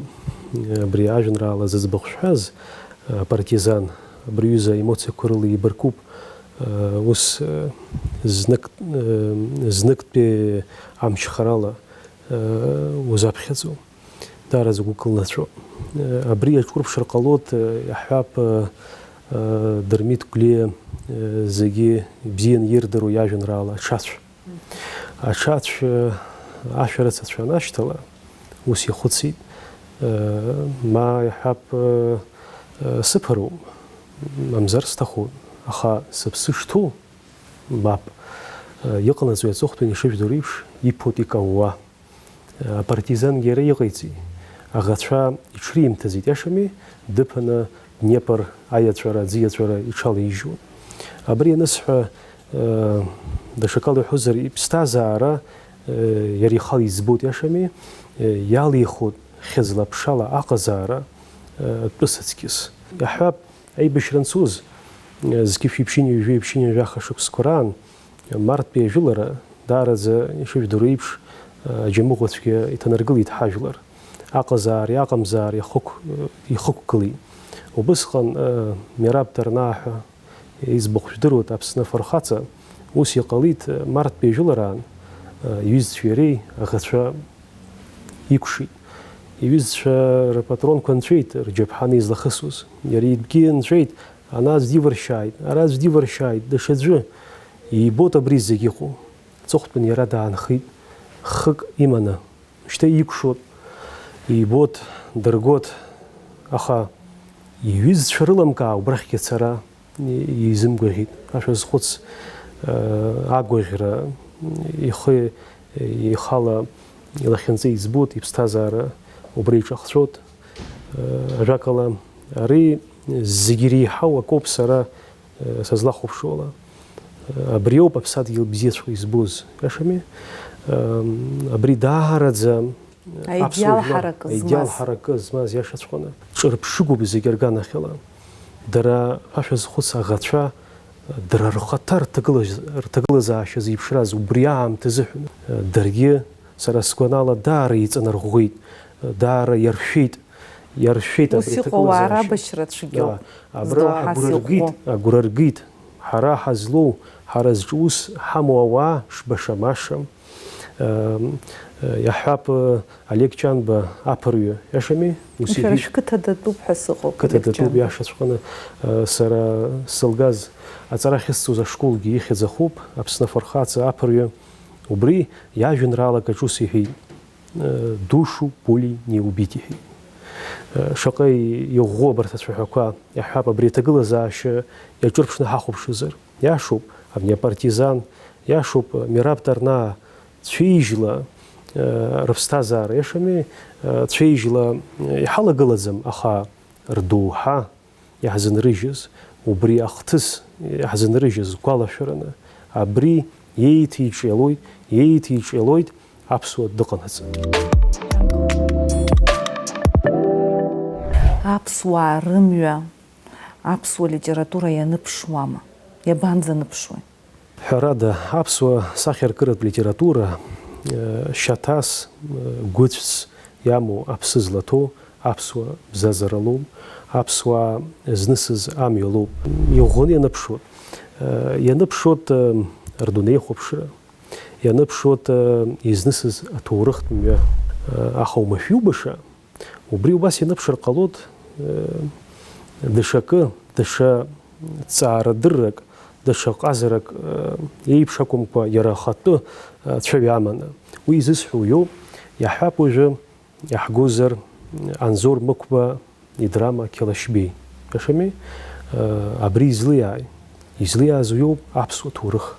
абри ажәеинраала зыӡбахә шәҳәаз, апартизан, абри аҩыза аемоциақәа рыла еибаркуп, ус, знык-, зныктәи амчхарала узаԥхьаӡом. Даараӡа угәы кылнаҵәо. Абри аҿурԥшыр ҟалоит, иаҳҳәап, Дырмит Гәлиа зегьы ибзианы ирдыруа иажәеинраала Аҽацә. Аҽацә ашәарыцацәа анашьҭала, ус ихәыцит, ма иаҳҳәап, сыԥароуп, мамзар сҭахоит, аха сыԥсы шҭоу, мап, иҟанаҵои аҵыхәтәан ишыжәдыруа еиԥш, иԥоит икаууа. Апартизангьы иара иҟаиҵеит. Аӷацәа иҽрымҭаӡеит, иашами, дыԥаны Днепр аиаҵәара, аӡиаҵәара иҽалаижьуан. Абри анысҳәа, э, даҽакала иҳәозар, иԥсҭазаара, э, иара ихала иӡбоит, иашами, э, иалихуеит хьыӡла-ԥшала аҟазаара, э, тәыс аҵкьыс. Иаҳҳәап, аибашьра анцоз, э, зқьи жәшәи ԥшьынҩажәи ԥшьынҩажәи жәаха шықәсқәа раан, Марттәи ажәылара, даараӡа ишыжәдыруа еиԥш, аџьамыӷәацәгьа иҭанаргылеит ҳажәлар. Аҟазаареи аҟамзаареи ихықә-, ихықәгылеит. Убысҟан, Мераб Ҭарнаа ҳәа, иӡбахә жәдыруеит, Аԥсны афырхаҵа, ус иҟалеит, марттәи ажәылараан, иҩызцәеи иареи аӷацәа икәшеит. Иҩызцәа рпатронқәа нҵәеит, рџьаԥҳаны излахысуаз. Иара итәгьы нҵәеит, ана аӡә диваршьааит, ара аӡә диваршьааит, даҽаӡәы. Ибоит абри зегь иҟоу. Аҵыхәтәан иара даанхеит, хык иманы. Шьҭа икәшоит, ибоит, дыргоит, аха иҩызцәа рылымкаа убрахьгьы ацара изымгәаӷьит. Ашәа зхәыц, агәаӷьра, ихы, ихала илахьынҵа иӡбоит, иԥсҭазаара убра иҿахҵәоит. Ажәакала, ари зегь иреиҳау акоуп сара сызлахәаԥшуала. Абриоуп аԥсадгьыл бзиаҵәҟьа избоз, иашами? Абри даараӡа Аидеал аԥсуа жәлар, ҳаракы аидеал змаз. Ҳаракы змаз, иашаҵәҟьаны. Ҿырԥшыгоуп зегь рганахьала. Дара, ҳәа шәазхәыц, аӷацәа, дара рхаҭа рҭагылаз-, рҭагылазаашьа зеиԥшраз убри аамҭазыҳәан. Даргьы, сара сгәанала, даара еиҵанарӷәӷәеит, даара иаршәеит, иаршәеит Ус абри иҟоу ауаа аҭагылазаашьа. Рабашьра цәгьоуп. Иа, абра Здоуҳа агәра ргеит, сыӷәӷәо. Агәра ргеит. Ҳара ҳазлоу, ҳара зҿы ус ҳамоу ауаа шбаша-маша, ам, иаҳҳәап, Олег Ҷанба аԥырҩы, иашами? Ус Шәара иҳәеит. Шәқыҭа датәуп ҳәа сыҟоуп, Қыҭа Олег датәуп, Ҷанба. Иашаҵәҟьаны, сара сылгаз аҵара ахьысҵоз ашколгьы ихьӡахоуп, Аԥсны афырхаҵа аԥырҩы. Убри иажәеинраалак аҿы ус иҳәеит. Душу пулей не убить иҳәеит. Шаҟа иӷәӷәоу абарҭ ацәаҳәақәа, иаҳҳәап, абри аҭагылазаашьа иаҿырԥшны ҳахәаԥшызар. Иашоуп, абни апартизан, иашоуп, Мераб Ҭарнаа цәеижьла, рыԥсҭазаара, иашами, цәеижьла иҳалагылаӡам, аха рдоуҳа иаҳзынрыжьыз, убри ахҭыс иаҳзынрыжьыз гәалашәараны, абри еиҭеиҿиалоит, еиҭеиҿиалоит аԥсуа дыҟанаҵы. Аԥсуаа рымҩа аԥсуа литература ианыԥшуама? Иабанӡаныԥшуеи? Ҳәарада, аԥсуа сахьаркыратә литература, э, шьаҭас, э, гәыцәс иамоу аԥсы злаҭоу аԥсуа бзазаралоуп, аԥсуаа знысыз амҩалоуп. Иӷәӷәаны ианыԥшуа, э, ианыԥшуеит, э, рдунеихәаԥшра, ианыԥшуеит, э, изнысыз аҭоурыхтә мҩа, э, аха умашәиубаша, убри убас ианыԥшыр ҟалоит, э, даҽакы, даҽа ҵаарадыррак, даҽа ҟазарак, э, еиԥш акәымкәа, иара ахатәы, э, цәаҩа аманы. Уи изысҳәо иоуп, иаҳҳәап уажәы, иаҳгозар, Анзор Мықәба идрама Қьалашьбеи. Иашами? Э, абри излиааи? Излиааз уиоуп аԥсуа ҭоурых.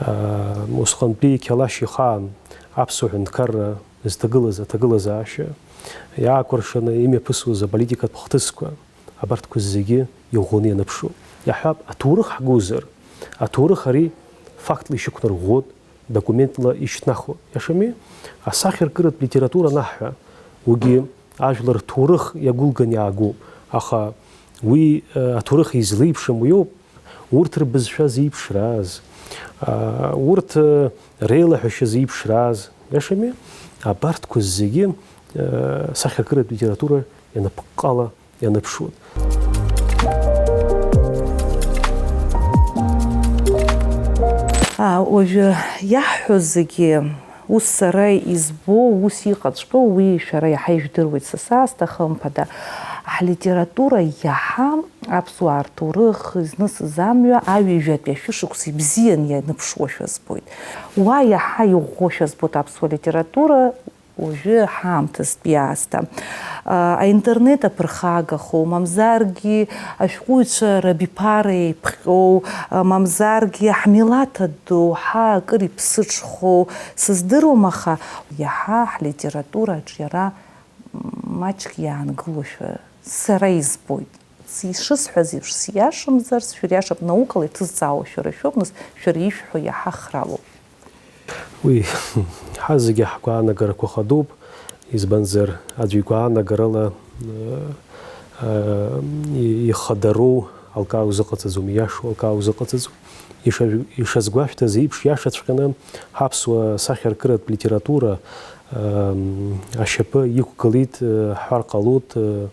Э, усҟантәи Қьалашь ихаан аԥсуа ҳәынҭқарра зҭагылаз аҭагылазаашьа, иаакәыршаны имҩаԥысуаз аполитикатә хҭысқәа, абарҭқәа зегьы иӷәӷәаны ианыԥшуа. Иаҳҳәап, аҭоурых ҳгозар, аҭоурых ари фактла ишьақәнарӷәӷәоит, документла ишьҭнахуеит. Иашами? Асахьаркыратә литература анаҳҳәа, уигьы ажәлар рҭоурых иагәылган иаагоуп, аха уи, э, аҭоурых излеиԥшым уиоуп, урҭ рбызшәа зеиԥшраз, а, урҭ, э, реилаҳәашьа зеиԥшраз, иашами? Абарҭқәа зегьы, э, сахьаркыратә литература ианапыҟҟала ианыԥшуеит. А, уажәы иаҳҳәо зегьы, ус сара избо, ус иҟаҵәҟьоу, уи шәара иаҳа ижәдыруеит, сасаасҭа, хымԥада, ҳлитература иаҳа аԥсуаа рҭоурых изнысыз амҩа аҩажәатәи ашәышықәса ибзиан ианыԥшуашәа збоит. Уа иаҳа иӷәӷәоушәа збоит аԥсуа литература, уажәы ҳаамҭазтәи аасҭа. А, аинтернет аԥырхагахоу, мамзаргьы ашәҟәыҩҩцәа рабиԥара еиԥҟьоу, а, мамзаргьы ҳмилаҭ адоуҳа акыр иԥсыҽхоу сыздыруам, аха иаҳа ҳлитература аҿиара маҷк иаангылошәа сара избоит. Ишысҳәаз еиԥш, сиашамзар, сшәыриашап, наукала иҭызҵаауа шәара шәоуп, нас шәара ишәҳәо иаҳа хралоуп. Уи, ҳазегьы ҳгәаанагарақәа хадоуп, избанзар, аӡәы игәаанагарала, э, э, ихадароу алкаа узыҟаҵаӡом, ииашоу алкаа узыҟаҵаӡом. Иша-, ишазгәашәҭаз еиԥш, иашаҵәҟьаны ҳаԥсуа сахьаркыратә литература, э, ашьапы иқәгылеит, э, ҳҳәар ҟалоит, э,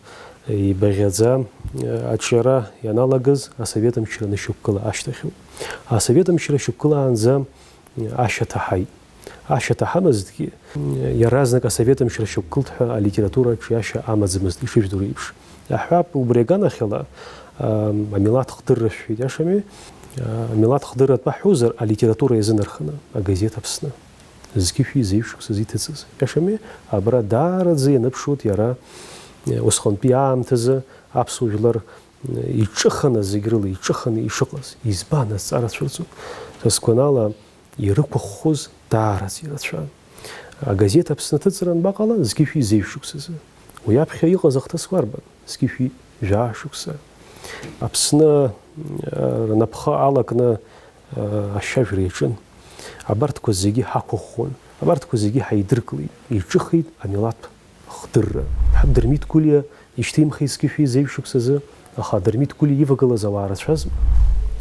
ибаӷьаӡа, э, аҿиара ианалагаз асовет мчра анышьақәгыла ашьҭахьоуп. Асовет мчра шьақәгылаанӡа ашьаҭа ҳаит. Ашьаҭа ҳамазҭгьы, иаразнак асовет мчра шьақәгылт ҳәа алитератураҿ иашьа амаӡамызт, ишыжәдыруа еиԥш. Иаҳҳәап, убри аганахьала, ам, амилаҭ хдырра шәҳәеит, иашами? А, амилаҭ хдырра атәы ҳҳәозар, алитература иазынарханы, агазеҭ Аԥсны. Зқьышәи зеижә шықәсазы иҭыҵыз. Иашами? Абра даараӡа ианыԥшуеит иара, э, усҟантәи аамҭазы аԥсуа жәлар иҿыханы, зегь рыла иҿыханы ишыҟаз. Избан, азҵаара цәырҵуп. Са сгәанала, ирықәыххоз даараӡа ирацәан. Агазеҭ Аԥсны аҭыҵра анбаҟала, зқьышәи зеижә шықәсазы. Уи аԥхьа иҟаз ахҭысқәа арбан, зқьышәи жәаа шықәса. Аԥсны, э, рнапхы алакны, э, ашьажәра иаҿын. Абарҭқәа зегьы ҳақәыххон, абарҭқәа зегьы ҳаидыркылеит, иҿыхеит амилаҭ хдырра. Ҳаб Дырмит Гәлиа ишьҭимхит зқьышәи зеижә шықәсазы, аха Дырмит Гәлиа ивагылаз ауаа рацәазма?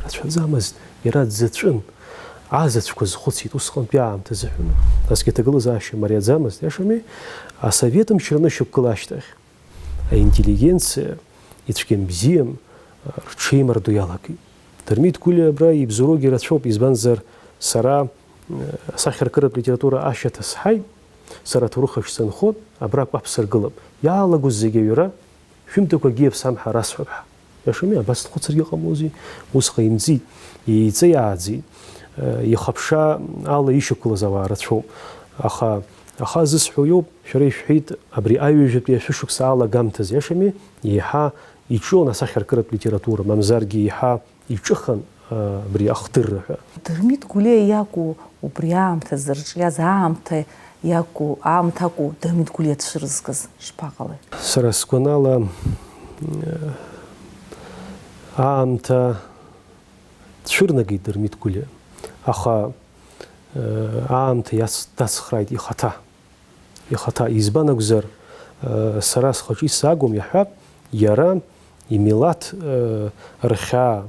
Рацәаӡамызт, иара дзаҵәын. Азаҵәқәа зхәыцит усҟантәи аамҭа азыҳәан. Насгьы аҭагылазаашьа мариаӡамызт, иашами? Асовет мчра анышьақәгыла ашьҭахь, аинтеллигенциа ицәгьам-бзиам рҽеимардо иалагеит. Дырмит Гәлиа абра ибзоуроугьы рацәоуп, избанзар, сара, э, асахьаркыратә литература ашьаҭа сҳаит, сара аҭоурых аҿы санхоит, абра акәаԥ саргылап. Иаалагоз зегьы аҩра, шәымҭақәа акгьы иаԥсам ҳәа расҳәап ҳәа. Иашами, абас дхәыцыргьы ҟамлози? Ус ҟаимҵит, еиҵеиааӡеит, э, ихыԥша ала ишьақәгылаз ауаа рацәоуп. Аха, аха зысҳәо иоуп, шәара ишәҳәеит, абри аҩажәатәи ашәышықәса алагамҭазы, иашами, еиҳа иҿион асахьаркыратә литература, мамзаргьы еиҳа иҿыхан, а, абри ахдырра ҳәа. Дырмит Гәлиа иакәу убри аамҭазы рҿиаз аамҭа иакәу, аамҭа акәу Дырмит Гәлиа дцәырызгаз шԥаҟалеи? Сара сгәанала, э, аамҭа дцәырнагеит Дырмит Гәлиа, аха, э, аамҭа иац-, дацхрааит ихаҭа. Ихаҭа, избан акәзар, э, сара схаҿы исзаагом, иаҳҳәап, иара имилаҭ рхьаа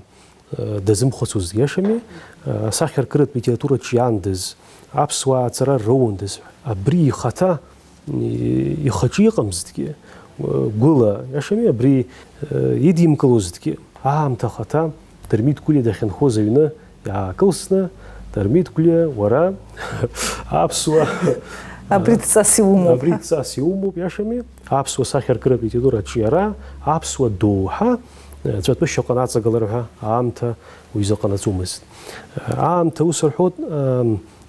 дазымхәыцуаз, иашами, асахьаркыратә литература ҿиандаз, аԥсуаа аҵара роундаз, абри ихаҭа ихаҿы иҟамзҭгьы, гәыла, иашами, абри идимкылозҭгьы, аамҭа ахаҭа Дырмит Гәлиа дахьынхоз аҩны иаакылсны, Дырмит Гәлиа, уара аԥсуа Абри дҵас иумоуп. Абри дҵас иумоуп, иашами, аԥсуа сахьаркыратә литература аҿиара, аԥсуа доуҳа, ҵәатәышьа ҟанаҵагылар ҳәа аамҭа уизы ҟанаҵомызт. Аамҭа ус рҳәоит,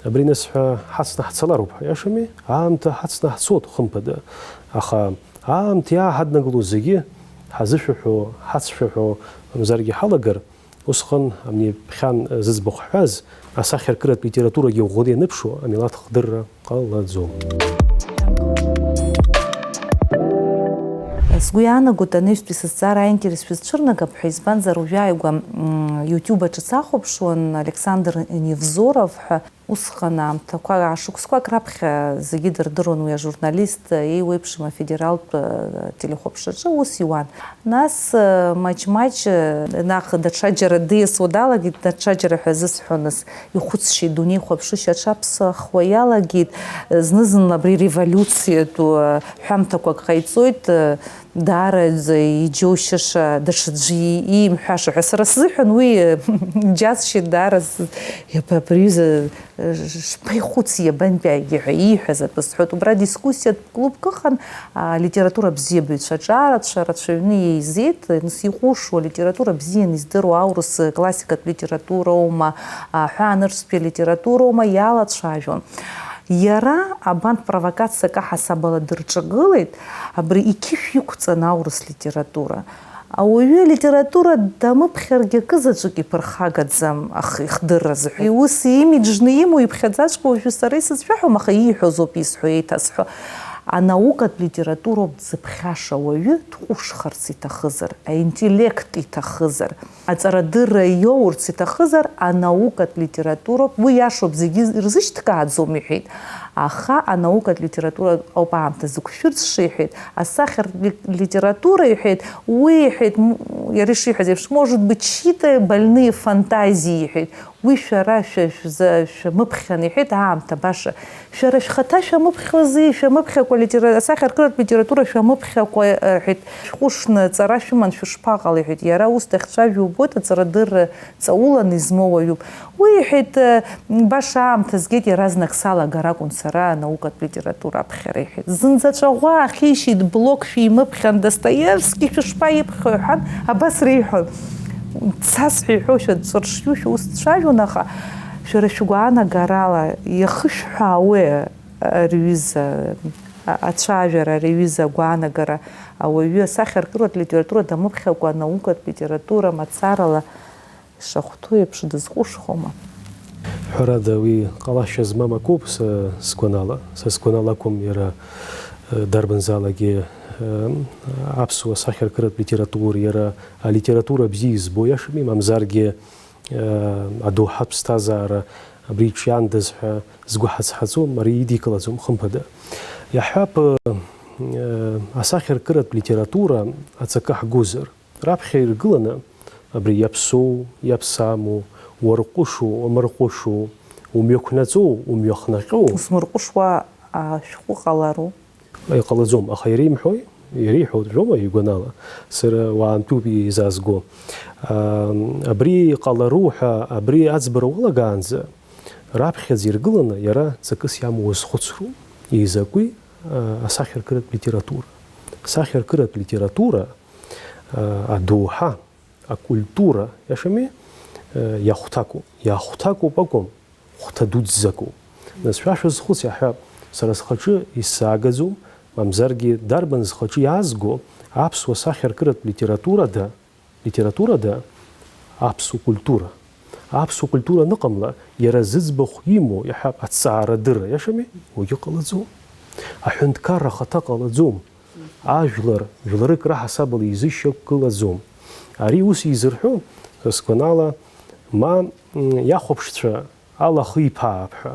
абри нас ҳәа ҳацны ҳцалароуп ҳәа, иашами? Аамҭа ҳацны ҳцоит, хымԥада. Аха аамҭа иааҳаднагыло зегьы ҳазышәаҳәо, ҳацшәаҳәо, мамзаргьы ҳалагар, усҟан абни ԥхьан зыӡбахә ҳҳәаз, асахьаркыратә литературагьы ӷәӷәаны ианыԥшуа, амилаҭ хдырра ҟалаӡом. Сгәы иаанагоит, анаҩстәи сызҵаара аинтерес шәызцәырнагап ҳәа, избанзар, уажәааигәа, м, YouTube аҿы сахәаԥшуан, Александр Невзоров ҳәа, усҟан аамҭақәак, ашықәсқәак раԥхьа зегьы дырдыруан уи ажурналист, еиуеиԥшым афедералтә, э, телехәаԥшраҿы аус иуан. Нас, э, маҷ-маҷ, э, наҟ даҽаџьара диасуа далагеит, даҽаџьара ҳәа зысҳәоныз, ихәыцшьеит, дунеихәаԥшышьа аҽаԥсахуа иалагеит, зны-зынла абри револиуциатә, э, ҳәамҭақәак ҟаиҵоит, э, даараӡа иџьоушьаша, даҽаӡәы иимҳәаша ҳәа сара сзыҳәан уи, э, џьасшьеит даара, с-, иаба абри аҩыза Шԥаихәыци, иабантәи егьи ҳәа ииҳәаз атәы сҳәоит. Убра дискуссиатә клубк ыҟан, а, литература бзиабаҩцәа аҿарацәа рацәаҩны еизеит, нас иҟәышуа, литература бзианы издыруа аурыс классикатә литературоума, а, ҳәаанырцәтәи алитературоума иалацәажәон. Иара абанҭ провокациак аҳасабала дырҿагылеит, абри иқьышә иқәҵан аурыс литература. Ауаҩы алитература дамыԥхьаргьы акы заҵәык иԥырхагаӡам, ах-, ихдырра азыҳәа. Ус имиџьны имоу иԥхьаӡаҵәҟьа уажәы сара исызшәаҳәом, аха ииҳәозоуп исҳәо, еиҭасҳәо. Анаукатә литературоуп дзыԥхьаша, ауаҩы дҟәышхарц иҭахызар, аинтеллект иҭахызар, аҵарадырра иоурц иҭахызар, анаукатә литературоуп. Уи иашоуп, зегьы ирзышьҭкааӡом, иҳәеит. Аха анаукатә литература ауп аамҭа зықәшәырц шиҳәеит, асахьаркратә ли-, литература иҳәеит, уи иҳәеит, м, иара ишиҳәаз еиԥш, может быть, чьи-то больные фантазии иҳәеит, уи шәара шәа-, шәза-, шәамыԥхьан иҳәеит, аамҭа баша, шәара шәхаҭа шәамыԥхьози, шәамыԥхьакәа литера-, асахьаркыратә литература шәамыԥхьакәа, э, ҳәеит, шәҟәышны аҵара шәыман шәышԥаҟалеи ҳәеит, иара ус дахьцәажәо убоит, аҵарадырра ҵауланы измоу уаҩуп. Уи иҳәеит, э, баша аамҭа згеит, иаразнак салагар акәын сара анаукатә литература аԥхьара, иҳәеит. Зынӡа ҵәаӷәа аахьишьит, блок шәимыԥхьан, Достоевски шәышԥаиԥхьои ҳәан, абас реиҳәон. Цасҳәа иҳәошәа, ҵәыршьушәа ус дцәажәон, аха шәара шәгәаанагарала иахышәҳәаауеи ари аҩыза ацәажәара, ари аҩыза агәаанагара, ауаҩы асахьаркыратә литература дамыԥхьакәа анаукатә литература мацарала ишахәҭоу еиԥш дызҟәышхома? Ҳәарада, уи ҟалашьа змам акоуп, са сгәанала. Са сгәанала акәым, иара, э, дарбанзаалакгьы, э, аԥсуа сахьаркыратә литература, иара алитература бзиа избо, иашами, мамзаргьы, э, адоуҳатә ԥсҭазаара абри иҿиандаз ҳәа згәы ҳацҳаҵом, ари идикылаӡом, хымԥада. Иаҳҳәап, э, асахьаркыратә литература аҵакы ҳгозар, раԥхьа иргыланы, абри иаԥсоу, иаԥсаму, уарҟәышу, уамырҟәышу, умҩақәнаҵоу, умҩахнаҟьоу. Усмырҟәышуа ашәҟәы ҟалару? Иҟалаӡом, аха иара имҳәои? Иара иҳәоит, жәома, игәанала. Сара уаантәуп изаазго. Аа, абри иҟалару ҳәа, абри аӡбара уалагаанӡа, раԥхьаӡа иргыланы иара ҵакыс иамоу уазхәыцроуп. Изакәи, аа, асахьаркыратә литература? Асахьаркыратә литература, аа, адоуҳа, акультура, иашами, э, иахәҭакуп. Иахәҭакуп акәым, хәҭа дуӡӡакуп. Нас шәа шәазхәыц, иаҳҳәап, сара схаҿы исзаагаӡом, мамзаргьы дарбан зхаҿы иаазго аԥсуа сахьаркыратә литературада, литературада аԥсуа культура. Аԥсуа культура аныҟамла, иара зыӡбахә имоу, иаҳҳәап, аҭҵаарадырра, иашами, уигьы ҟалаӡом. Аҳәынҭқарра ахаҭа ҟалаӡом. Ажәлар, жәларык раҳасабала изышьақәгылаӡом. Ари ус изырҳәо, сгәанала, ма, м, иахәаԥшцәа ала ахы иԥаап ҳәа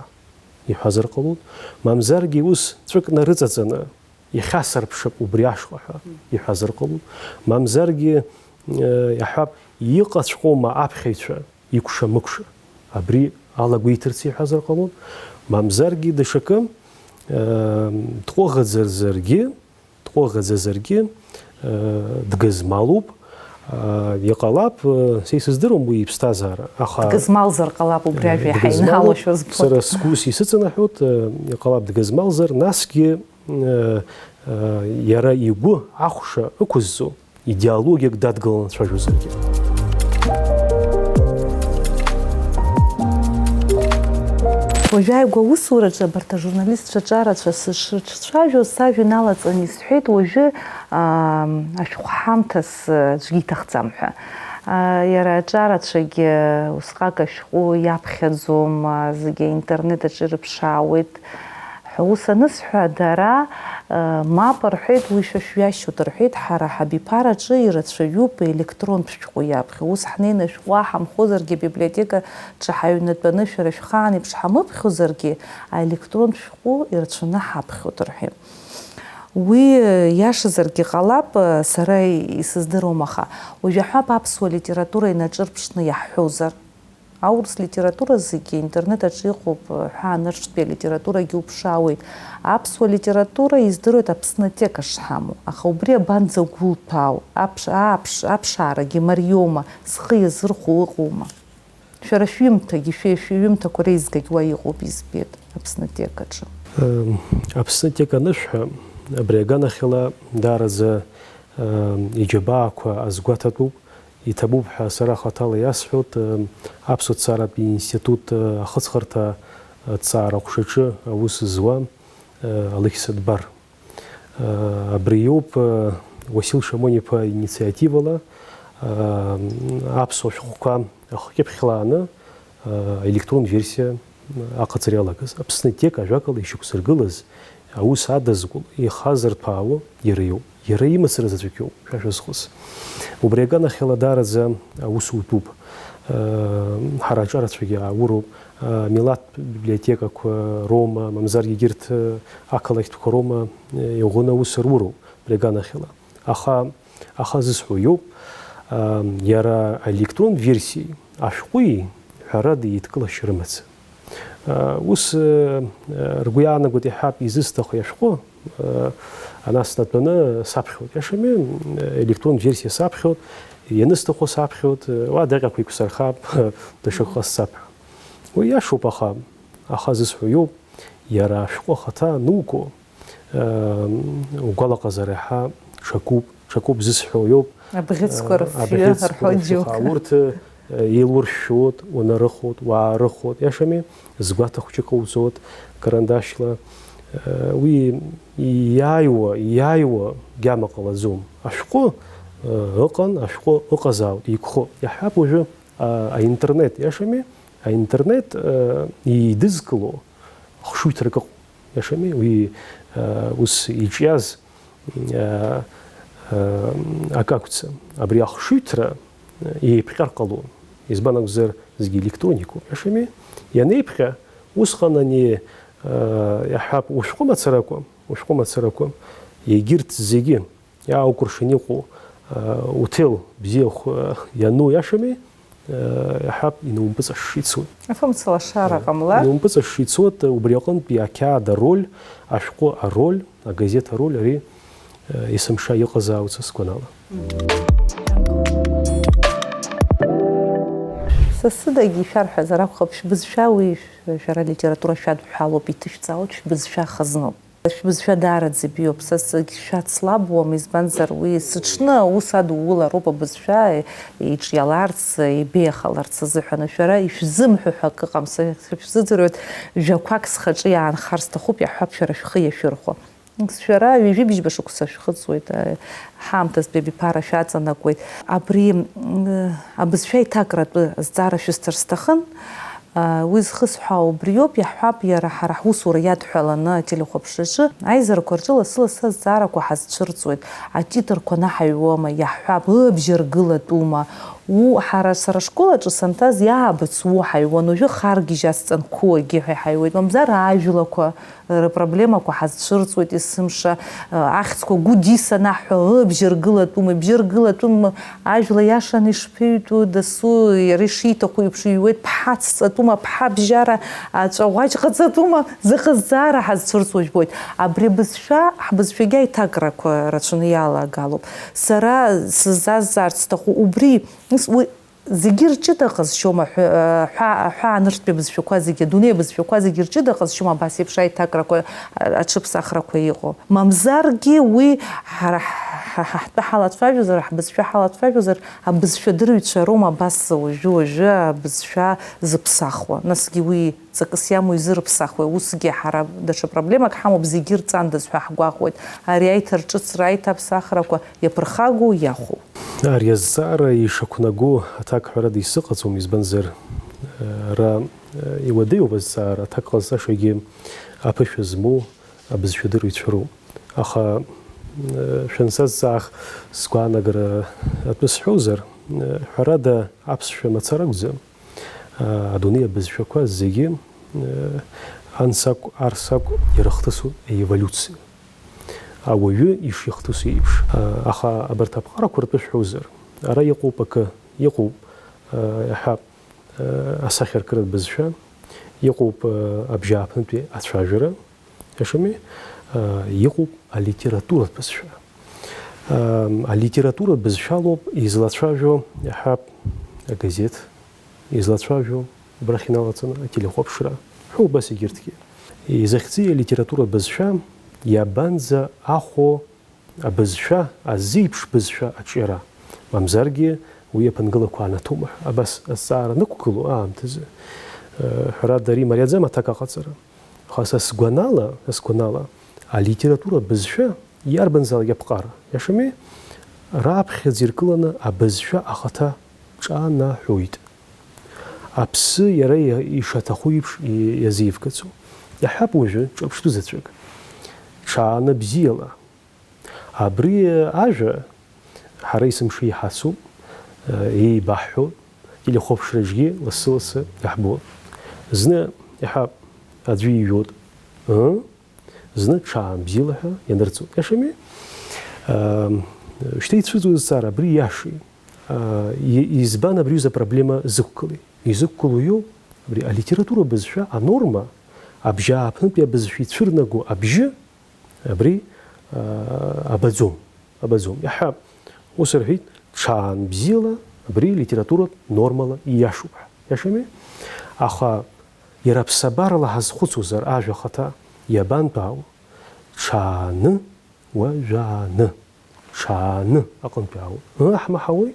иҳәазар ҟалоит, мамзаргьы ус ҵәык нарыҵаҵаны, ихьасырԥшып убри ашҟа ҳәа иҳәазар ҟалоит, мамзаргьы Иаҳҳәап, иҟаҵәҟьоума аԥхьаҩцәа икәша-мыкәша? Абри алагәеиҭарц иҳәазар ҟалоит. Мамзаргьы даҽакы, дҟәыӷаӡазаргьы, дҟәыӷаӡазаргьы, дгызмалуп. Иҟалап, са исыздыруам уи иԥсҭазаара, аха дгызмалзар ҟалап, убри ажәа иаҳа дгызмалуп, инаҳалошәа збоит. Сара сгәы исыҵанаҳәоит, иҟалап дгызмалзар, насгьы, иара игәы ахәша ықәызҵо идеологиак дадгыланы дцәажәозаргьы. Уажәааигәа аусураҿы абарҭ ажурналистцәа ҿарацәа сышрыҿцәажәоз, сажәа иналаҵаны исҳәеит, уажәы, аа, ашәҟәы ҳамҭас, аӡәгьы иҭахӡам ҳәа. Аа, иара аҿарацәагьы усҟак ашәҟәы иаԥхьаӡом, аа, зегьы аинтернет аҿы ирыԥшаауеит. Ҳәа ус анысҳәа, дара, э, мап рҳәеит, уи шәа шәҩашьоит рҳәеит, ҳара ҳабиԥараҿы ирацәаҩуп електронтә шәҟәы иаԥхьо. Ус ҳнеины ашәҟәы ҳамхозаргьы, абиблиотекаҿы ҳаҩнатәаны шәара шәхаан еиԥш ҳамыԥхьозаргьы, аелектронтә шәҟәы ирацәаны ҳаԥхьоит рҳәеит. Уи, э, иашазаргьы ҟалап, э, сара исыздыруам, аха уажә аҳәап аԥсуа литература инаҿырԥшны иаҳҳәозар. Аурыс литература зегьы интернет аҿы иҟоуп, ҳәаанырцәтәи алитературагьы уԥшаауеит. Аԥсуа литература издыруеит Аԥснатека шҳамоу, аха убри абанӡагәылҭәаау? Аԥш-, ааԥш-, аԥшаарагьы мариоума, зхы иазырхәо ыҟоума? Шәара шәҩымҭагьы, шәи-, шәҩымҭақәа реизгагь уа иҟоуп, избеит, Аԥснатекаҿы. Ем, Аԥснатека анышәҳәа, абри аганахьала даараӡа, ем, иџьабаақәа азгәаҭатәуп. Иҭабуп ҳәа сара хаҭала иасҳәоит, э, аԥсуа ҭҵааратә институт, э, ахыҵхырҭа, э, ҭҵаара аҟәшаҿы аус зуа, э, Алықьса Дбар. Э, абри иоуп, э, Уасил Шамон-иԥа инициативала, э, аԥсуа шәҟәқәа ахкьыԥхьлааны, э, аелектронтә версиа аҟаҵара иалагаз. Аԥснатека ажәакала ишьақәзыргылаз аус адызкыл, ихазырҭәаауа иара иоуп. Иара имацара заҵәык иоуп, шәа шәазхәыц. Убри аганахьала даараӡа аус утәуп. Э, ҳара аҿарацәагьы аауру, э, амилаҭтә библиотекақәа роума, мамзаргьы егьырҭ, э, ақалақьтәқәа роума, э, иӷәӷәаны аус руроуп, убри аганахьала. Аха, аха зысҳәо иоуп, э, иара аелектронтә версиеи ашәҟәи, ҳәарада, еидкылашьа рымаӡам. Ус, ргәы иаанагоит, иаҳҳәап, изысҭаху иашәҟәы, ана снатәаны саԥхьоит, иашами, електронтә версиа саԥхьоит, ианысҭаху саԥхьоит, уа даҟьақәа иқәсырхап, даҽакы ҟасҵап ҳәа. Уи иашоуп, аха, аха зысҳәо иоуп, иара ашәҟәы ахаҭа ануго, угәалаҟазар иаҳа ҽакуп, ҽакуп зысҳәо иоуп. Абӷьыцқәа рыфҩы, абӷьыцқәа рҳәоит рыфҩы џьоук. Хаа. Урҭ, э, еилуршәшәоит, унарыхоит, уаарыхоит, иашами, згәаҭа хәҷык ауҵоит, карандашьла. Э, уи иааиуа, иааиуа гьама ҟалаӡом. Ашәҟәы, э, ыҟан, ашәҟәы ыҟазаауеит, игхоит. Иаҳҳәап, уажәы, а, аинтернет, иашами, аинтернет, э, идызкыло хшыҩҭрак ыҟоуп. Иашами, уи, э, ус иҿиаз, э, э, акы акәӡам. Абри ахшыҩҭра, э, еиԥҟьар ҟалон. Избан акәзар, зегьы електроникоуп, иашами? Ианеиԥҟьа, усҟан ани, э, иаҳҳәап, ушәҟәы мацаракәа, ушәҟәы мацаракәа, егьырҭ зегьы иааукәыршан иҟоу, э, уҭел бзиахә, э, иану, иашами? Э, иаҳҳәап, инаумпыҵашша ицоит. Афымцалашара ҟамлар? Инаумпыҵашша ицоит, убри аҟынтәи ақьаад ароль, ашәҟәы ароль, агазеҭ ароль ари, э, есымша иҟазаауеит са сгәанала. Са сыдагьы ишәарҳәазар акәхап, шәбызшәа уи шә-, шәара алитература шәадҳәалоуп, иҭышәҵаауеит, шәбызшәа хазноуп. Шәбызшәа даараӡа ибеиоуп, са сагь шәацлабуам, избанзар, уи сыҽны аус адулароуп абызшәа иҿиаларц, ибеиахаларц азыҳәан. Шәара ишәзымҳәо ҳәа акы ыҟам, са шәзыӡырҩуеит, жәақәак схаҿы иаанхар сҭахуп, иаҳҳәап, шәара шәхы иашәырхәа. Шәара ҩажәи бжьба шықәса шәхыҵуеит, ҳаамҭазтәи абиԥара шәаҵанакуеит. Абри, м, абызшәа иҭакратәы азҵаара шәысҭар сҭахын. Уи зхысҳәаау убриоуп, иаҳҳәап, иара ҳара ҳусура иадҳәаланы ателехәаԥшраҿы аизарақәа рҿы лассы-лассы азҵаарақәа ҳазцәырҵуеит. Атитрқәа наҳаҩуама, иаҳҳәап, ыбжьаргылатәума, У, ҳара, сара ашкол аҿы санҭаз иаабыц у ҳаҩуан, уажәы харгьежь асҵанқәоуагьы ҳәа иҳаҩуеит, мамзар ажәлақәа рыпроблемақәа ҳазцәырҵуеит есымша, ахьӡқәа гәыдиса анаҳҳәа, ы, бжьыргылатәума, ибжьыргылатәым, ажәла иашаны ишԥаҩтәу, дасу иара ишиҭаху еиԥш иҩуеит, ԥҳа цҵатәума, ԥҳа бжьара аҵәаӷәаџь ҟаҵатәума, зыҟазҵаара ҳазцәырҵуа жәбоит. Абри абызшәа, ҳбызшәагьы аиҭакрақәа рацәаны иалагалоуп. Сара сыззазҵаарц сҭаху убри, ус, уи зегьы рҷыда ҟазшьома, аҳәа-, аҳәа-, аҳәаанырцәтәи абызшәақәа зегьы, адунеи абызшәақәа зегьы рҷыда ҟазшьома абас еиԥш аиҭакрақәа, аҽыԥсахрақәа иҟоу? Мамзаргьы уи ҳара ҳ-, ҳ-, ҳтәы ҳалацәажәозар, ҳбызшәа ҳалацәажәозар, абызшәадырҩцәа роума абас уажәы-уажәы абызшәа зыԥсахуа? Насгьы уи ҵакыс иамоу изырыԥсахуеи? Усгьы ҳара даҽа проблемак ҳамоуп, зегьы рҵандаз ҳәа ҳгәаҟуеит. Ари аиҭарҿыцра, аиҭаԥсахрақәа иаԥырхагоу иахәоу? Ари азҵаара ишақәнаго аҭак ҳәарада исыҟаҵом, избанзар, ара, иуадаҩуп азҵаара, аҭак ҟазҵашагьы аԥышәа змоу абызшәадырҩцәа роуп. Аха, шәансазҵаах, сгәаанагара атәы сҳәозар, ҳәарада, аԥсшәа мацара акәӡам. Адунеи абызшәақәа зегьы, анс акәу, арс акәу, ирыхҭысу еволиуциа. Ауаҩы ишихҭысу еиԥш. Аха абарҭ аԥҟарақәа ртәы шәҳәозар, ара иҟоуп акы, иҟоуп, иаҳҳәап, асахьаркыратә бызшәа, иҟоуп абжьааԥнытәи ацәажәара, иашами, иҟоуп алитературатә бызшәа. Алитературатә бызшәалоуп излацәажәо, иаҳҳәап, агазеҭ, излацәажәо, убрахь иналаҵаны ателехәаԥшра, ҳәа убас егьырҭгьы. Изахьӡи алитературатә бызшәа, иабанӡа ахәо абызшәа, азеиԥш бызшәа аҿиара, мамзаргьы уи аԥынгылақәа анаҭома ҳәа, абас азҵаара анықәгылоу аамҭазы, ҳәарада, ари мариаӡам аҭак аҟаҵара. Аха са сгәанала, са сгәанала, алитературатә бызшәа иарбанзаалак аԥҟара, иашами, раԥхьаӡа иркыланы абызшәа ахаҭа ҿанаҳәоит. Аԥсы иара иа-, ишаҭаху еиԥш и-, иазеивгаӡом. Иаҳҳәап, уажәы ҿырԥштәы заҵәык. Ҽааны бзиала. Абри ажәа ҳара есымша иҳацуп, еибаҳҳәо, телехәаԥшраҿгьы лассы-лассы иаҳбон. Зны, иаҳҳәап, аӡәы иҩуеит, ыы? Зны ҽаан бзиала ҳәа ианырҵоит. Иашами? Ам, шьҭа ицәырҵуа зҵаара, абри иашеи? А, и-, избан абри аҩыза апроблема зықәгылеи? Изықәгылоу иоуп абри алитература бызшәа анорма, абжьааԥнытәи абызшәа ицәырнаго абжьы, абри, а, абаӡом, абаӡом. Иаҳҳәап, ус рҳәеит, ҽаан бзиала абри литературатә нормала ииашоуп ҳәа. Иашами? Аха иара аԥсабарала ҳазхәыцуазар ажәа ахаҭа иабантәаауа? Ҽааны, уажәааны, ҽааны аҟынтәи аауеит. Ыы ҳмаҳауеи?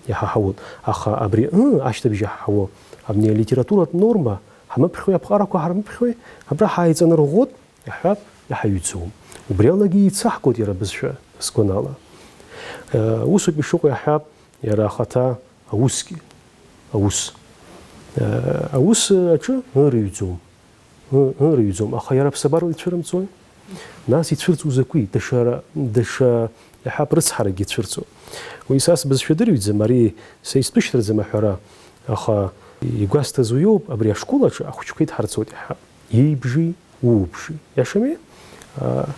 Иҳаҳауеит. Аха абри ыы ашьҭыбжь иаҳҳауо, абни алитературатә норма ҳмыԥхьои, аԥҟарақәа ҳармыԥхьои, абра ҳааиҵанарӷәӷәоит, иаҳҳәап, иҳаҩӡом. Убри алагьы еицаҳкуеит иара абызшәа, сгәанала. Э, усоуп ишыҟоу, иаҳҳәап, иара ахаҭа аусгьы, аус. Э, аус аҿы ы рыҩӡом. Ы, ы рыҩӡом, аха иара аԥсабарала ицәырымҵуеи? Нас ицәырҵуа закәи? Даҽа, даҽа, иаҳҳәап, рыцҳаракгьы цәырҵуеит. Уи са сбызшәа дырҩӡам, ари са исԥышьҭраӡам аҳәара, аха игәасҭаз уиоуп, абри ашкол аҿы ахәыҷқәа идҳарҵоит иаҳа. Иеибжеи уубжеи. Иашами? А,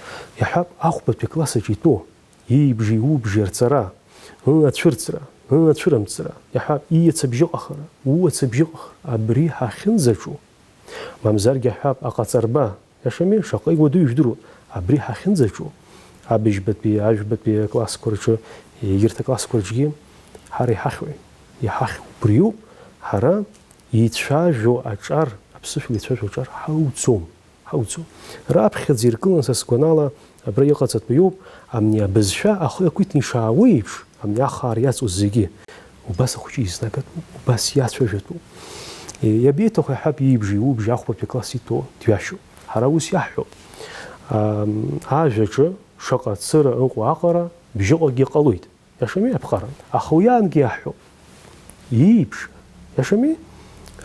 иаҳҳәап, ахәбатәи акласс аҿы итәоу иеибжеи уубжеи рҵара, ыы ацәырҵра, ыы ацәырымҵра, иаҳҳәап, ии ацыбжьыҟахара, уу ацыбжьыҟахара, абри ҳахьынӡаҿу, мамзаргьы иаҳҳәап, аҟаҵарба, иашами, шаҟа иуадаҩу жәдыруа, абри ҳахьынӡаҿу, абыжьбатәи, ажәбатәи аклассқәа рҿы, егьырҭ аклассқәа рҿгьы ҳара иҳахьуеи? Иҳахьуеи? Убриоуп ҳара ицәажәо аҿар, аԥсышәала ицәажәо аҿар ҳауӡом. Ҳауӡом. Раԥхьаӡа иргылан, са сгәанала, абра иҟаҵатәу иоуп, амни абызшәа ахы ақәиҭны ишаауеиԥш, амни ахаара иаҵоу зегьы. Убас ахәыҷы изнагатәуп, убас иацәажәатәуп. Е, иабеиҭаху иаҳҳәап, иибжеи убжеи ахәбатәи акласс иҭоу, дҩашьоуп. Ҳара ус иаҳҳәоит. Ам, ажәаҿы шаҟа цыра ыҟоу аҟара бжьыҟагьы ҟалоит. Иашами аԥҟаран? Аха уи аангьы иаҳҳәо. Иеиԥш. Иашами?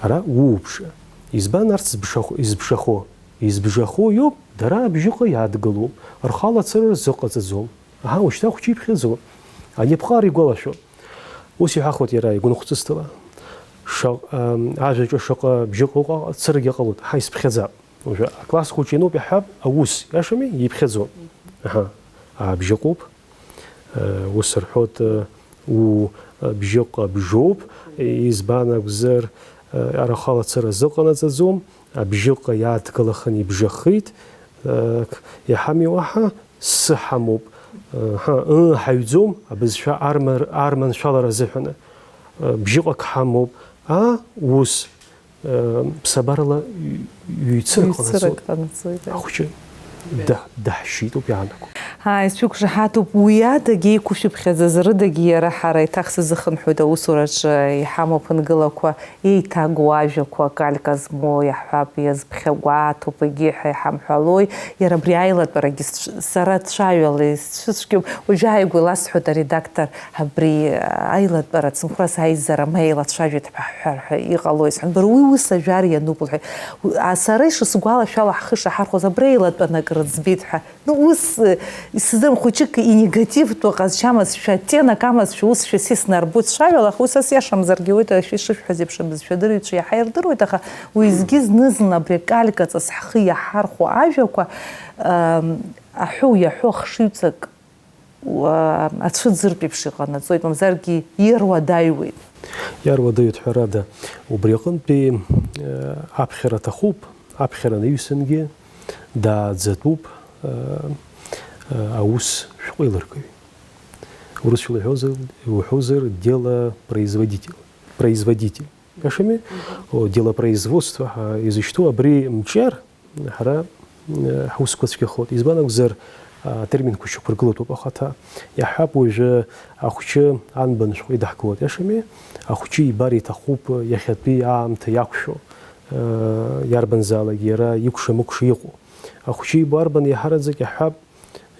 Ара уубжа. Избан арҭ збжахо, избжахо? Избжахо иоуп, дара абжьыҟа иадгылоуп, рхала цыра рзыҟаҵаӡом. Аҳа, ушьҭа ахәыҷы иԥхьаӡо. Ани аԥҟара игәалашәо. Ус иҳәахуеит иара игәынхәҵысҭала, шаҟ-, ам, ажәаҿы шаҟа бжьык ыҟа-, цыргьы ҟалоит, ҳа исԥхьаӡап. Уажәы акласс хәыҷы иануп иаҳҳәап, аус, иашами, иԥхьаӡоит. Аҳа, абжьы ыҟоуп. Э, ус рҳәоит, э, у, э, бжьыҟа бжьоуп, избан акәзар, э, арахала цара зыҟанаҵаӡом, абжьыҟа иааҭгылахын ибжьахеит, э, к-, иаҳами уаҳа, сы ҳамоуп, э, ҳа, ы ҳаҩӡом, абызшәа арма-, арманшәалара азыҳәаны, э, бжьыҟак ҳамоуп, а, ус, Ԥсабарала ҩ-, ҩ-, ҩ-цырак ҩ-цырак ҟанаҵоит. Ҟанаҵоит, аиеи. Ахәыҷы да-, даҳшьит ауп иаанаго. Ааи, сшәықәшаҳаҭуп, уи адагьы еиқәышәыԥхьаӡаз рыдагьы иара ҳара еиҭах сазыхынҳәуеит аусураҿы иҳамоу аԥынгылақәа, еиҭагоу ажәақәа, калька змоу, иаҳҳәап, иазԥхьагәаҭоуп, егьи ҳәа иҳамҳәалои, иара абри аилатәарагьы сцә-, сара цәаҩала исцәыцәгьоуп, уажәы ааигәа иласҳәоит аредактор, Абри аилатәара ацынхәрас аизара ма еилацәажәеит ҳәа ҳҳәар ҳәа иҟалои сҳәан, бара уи ус ажәар иануп лҳәеит. А, сара ишысгәалашәало ҳхы шаҳархәоз абра еилатәаны акры ӡбеит ҳәа. Ну, ус, э, исзым хәыҷык инегативтәу ҟазшьамызшәа, оттенок амазшәа усшәа сиснарбоит сцәаҩала, аха уи са сиашамзаргьы уеит, ашәа ишышәҳәаз еиԥш абызшәа адырҩаҽы иаҳа ирдыруеит, аха уеизгьы зны-зынла абри акалькаҵас ҳхы иаҳархәо ажәақәа, ам, аҳәоу иаҳәо ахшыҩҵак уа-, ацәыӡыртә еиԥш иҟанаҵоит, мамзаргьы ируадаҩуеит. Иаруадаҩуеит, ҳәарада, убри аҟынтәи, э, аԥхьара аҭахуп, аԥхьара анаҩсангьы дааӡатәуп, э, э, аус шәҟәеилыргаҩ. Урысшәала иҳәозар, уҳәозар, делопроизводитель. Производитель. Иашами? О, делопроизводство ҳәа изышьҭоу абри мҿиар, ҳара, э, ҳусқәа цәгьахоит. Избан акәзар, атерминқәа шьақәыргылатәуп ахаҭа. Иаҳҳәап, уажәы ахәҷы анбан шәҟәы идаҳкылоит, иашами? Ахәҷы ибар иҭахуп иахьатәи аамҭа иақәшәо, э, иарбанзаалак иара икәша-мыкәша иҟоу. Ахәҷы ибо арбан иаҳараӡак иаҳҳәап,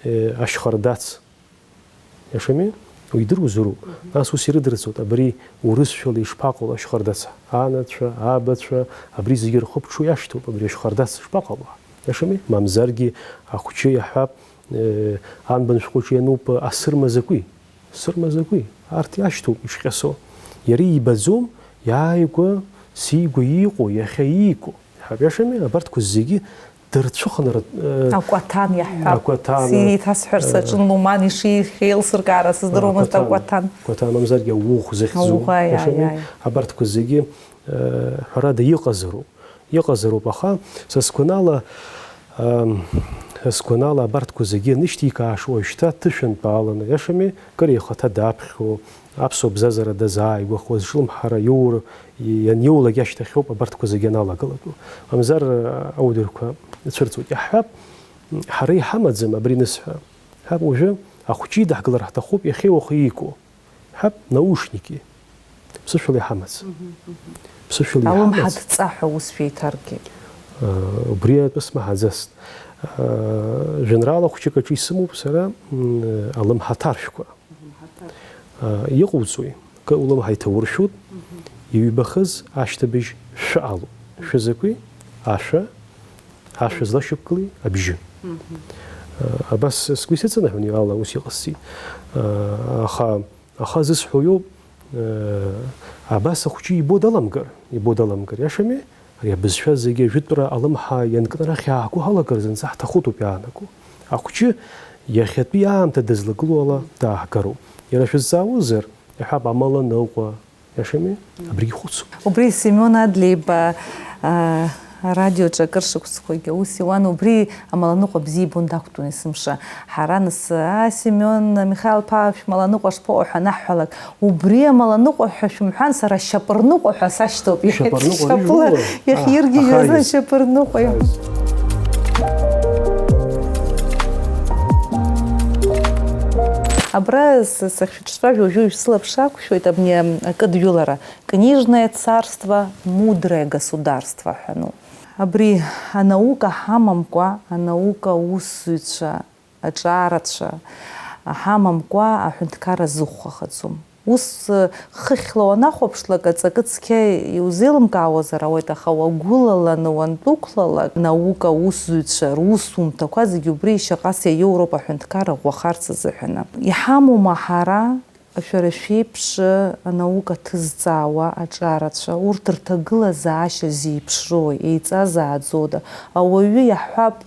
э, ашьхардац. Иашами? Уидыруазароуп. Мгм. Нас ус ирыдырҵоит, абри урысшәала ишԥаҟало ашьхардац? Анацәа, абацәа, абри зегьы рхы-ԥҽу иашьҭоуп, абри ашьхардац шԥаҟало? Иашами? Мамзаргьы ахәҷы иаҳҳәап, э, анбан шәҟәыҿы иануп асырма закәи? Сырма закәи? Арҭ иашьҭоуп ишҟьасо. Иара ибаӡом, иааигәа, сигәа иҟоу, иахьа иику. Иаҳҳәап, иашами? Абарҭқәа зегьы дырцәыханарт-, э, акәаҭан иаҳҳәап. Акәаҭан, сиеиҭасҳәар э, саҿын, Луман ишихеилсыркаара сыздыруамызт, акәаҭан. Акәаҭан. Акәаҭан мамзаргьы ауӷә захьӡу. Ауӷә, аиаи, иашами? Аиаи. Абарҭқәа зегьы, э, ҳәарада, иҟазароуп. Иҟазароуп, аха са сгәанала, ам, са сгәанала абарҭқәа зегьы анышьҭикааша уажәшьҭа ҭышәантәаланы, иашами? Кыр ихаҭа даԥхьо, аԥсуа бзазара дазааигәахо, зҿлымҳара иоур-, ианиоулак иашьҭахьоуп абарҭқәа зегьы аналагалатәу. Мамзар, ауадаҩрақәа цәырҵуеит. Иаҳҳәап, ҳара иҳамаӡам абри анысҳәа. Ҳаб уажәы ахәҷы идаҳкылар ҳҭахуп, иахьеи уахеи иику. Ҳаб наушники. Ԥсышәала иҳамаӡам. Мгм, мгм. Ԥсышәала иҳамаӡам. Алымҳа дҵа ҳәа ус шәеиҭаргеит. Э, убри атәы смаҳаӡацт. Э, жәеинраала хәҷык аҿы исымоуп сара, м, алымҳа ҭаршәқәа. Э, иҟауҵои? Кы улымҳа иҭауршәуп, иҩбахаз ашьҭыбжь шәы алоуп. Шәы закәи? Ашәа, ашәа злашьақәгылеи? Абжьы. Э, абас сгәы исыҵанаҳәон, ала ус иҟасҵеит. Э, аха, аха зысҳәо иоуп, э, абас ахәҷы ибо даламгар, ибо даламгар, иашами? Ари абызшәа зегьы ажәытәра алымҳа ианкны арахь иааго ҳалагар зынӡа ҳҭахутәуп иаанаго. Ахәҷы иахьатәи аамҭа дызлагылоу ала дааҳгароуп. Иара шәызҵаауазар, иаҳҳәап, амаланыҟәа, иашами? Абригьы ихәыцуп. Убри Семион Адлеиба, а, арадиоҿы акыр шықәсқәагьы аус иуан, убри амаланыҟәа бзиа ибон, дақәтәон есымша. Ҳара нас, аа, Семион, Михаил Павлович, маланыҟәа шԥаҟоу ҳәа анаҳҳәалак, убри амаланыҟәа ҳәа шәымҳәан, сара шьапырныҟәа ҳәа сашьҭоуп, иҳәеит. Шьапырныҟәа шьапыла рыжәуа? Иахьа иргьежьуазар шьапырныҟәа иҳәон. Абра с-, сахьшәыҿцәажәо уажәы сылаԥш ақәшәоит абни акыдҩылара, книжное царство, мудрое государство ҳәа, ну. Абри анаука ҳамамкәа, анаука аусзуҩцәа аҿарацәа ҳамамкәа аҳәынҭқарра зыхәхахаӡом. Ус, хыхьла уанахәаԥшлак, аҵакы цқьа иузеилымкаауазар ауеит, аха уагәылаланы уандәықәлалак, наука аусзуҩцәа русумҭақәа зегьы убри ишьаҟас иаиоуроуп аҳәынҭқарра ӷәӷәахарц азыҳәаны. Иҳамоума ҳара Шәара шәеиԥш анаука ҭызҵаауа аҿарацәа, урҭ рҭагылазаашьа зеиԥшрои, еиҵазааӡода? Ауаҩы, иаҳҳәап,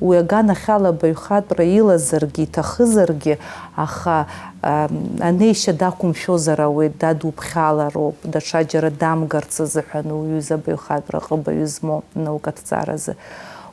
уи аганахьала абаҩхатәра илазаргьы, иҭахызаргьы, аха, ам, анеишьа дақәымшәозар ауеит, дадуԥхьалароуп, даҽаџьара дамгарц азыҳәан уҩыза абаҩхатәра ҟыбаҩ змоу анаука ҭҵааразы.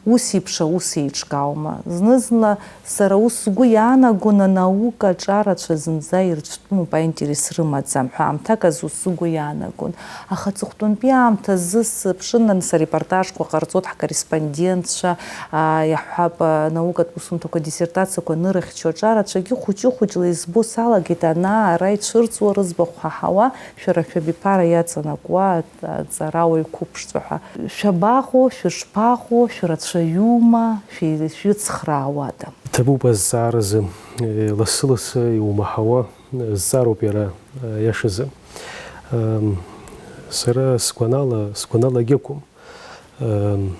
Ус еиԥш аус еиҿкааума? Зны-зынла сара ус сгәы иаанагон, анаука аҿарацәа зынӡа ирыцәтәымуп, аинтерес рымаӡам ҳәа аамҭак азы ус сгәы иаанагон. Аха аҵыхәтәантәи аамҭазы сыԥшын, нас арепортажқәа ҟарҵоит ҳкорреспондентцәа, аа, иаҳҳәап, анаукатә усумҭақәа диссертациақәа анырыхьчо аҿарацәагьы хәыҷы-хәыҷла избо салагеит, ана-ара ицәырҵуа рыӡбахә ҳаҳауа, шәара шәабиԥара иаҵанакуа аҵарауаҩ қәыԥшцәа ҳәа. Шәабаҟоу, шәышԥаҟоу, шәрацәаҩума, шәи-, шәҩыцхраауада? Иҭабуп азҵааразы, э, лассы-лассы иумаҳауа, э, зҵаароуп иара, э, иашазы. Эм, сара сгәанала, сгәаналагьы акәым. Эм,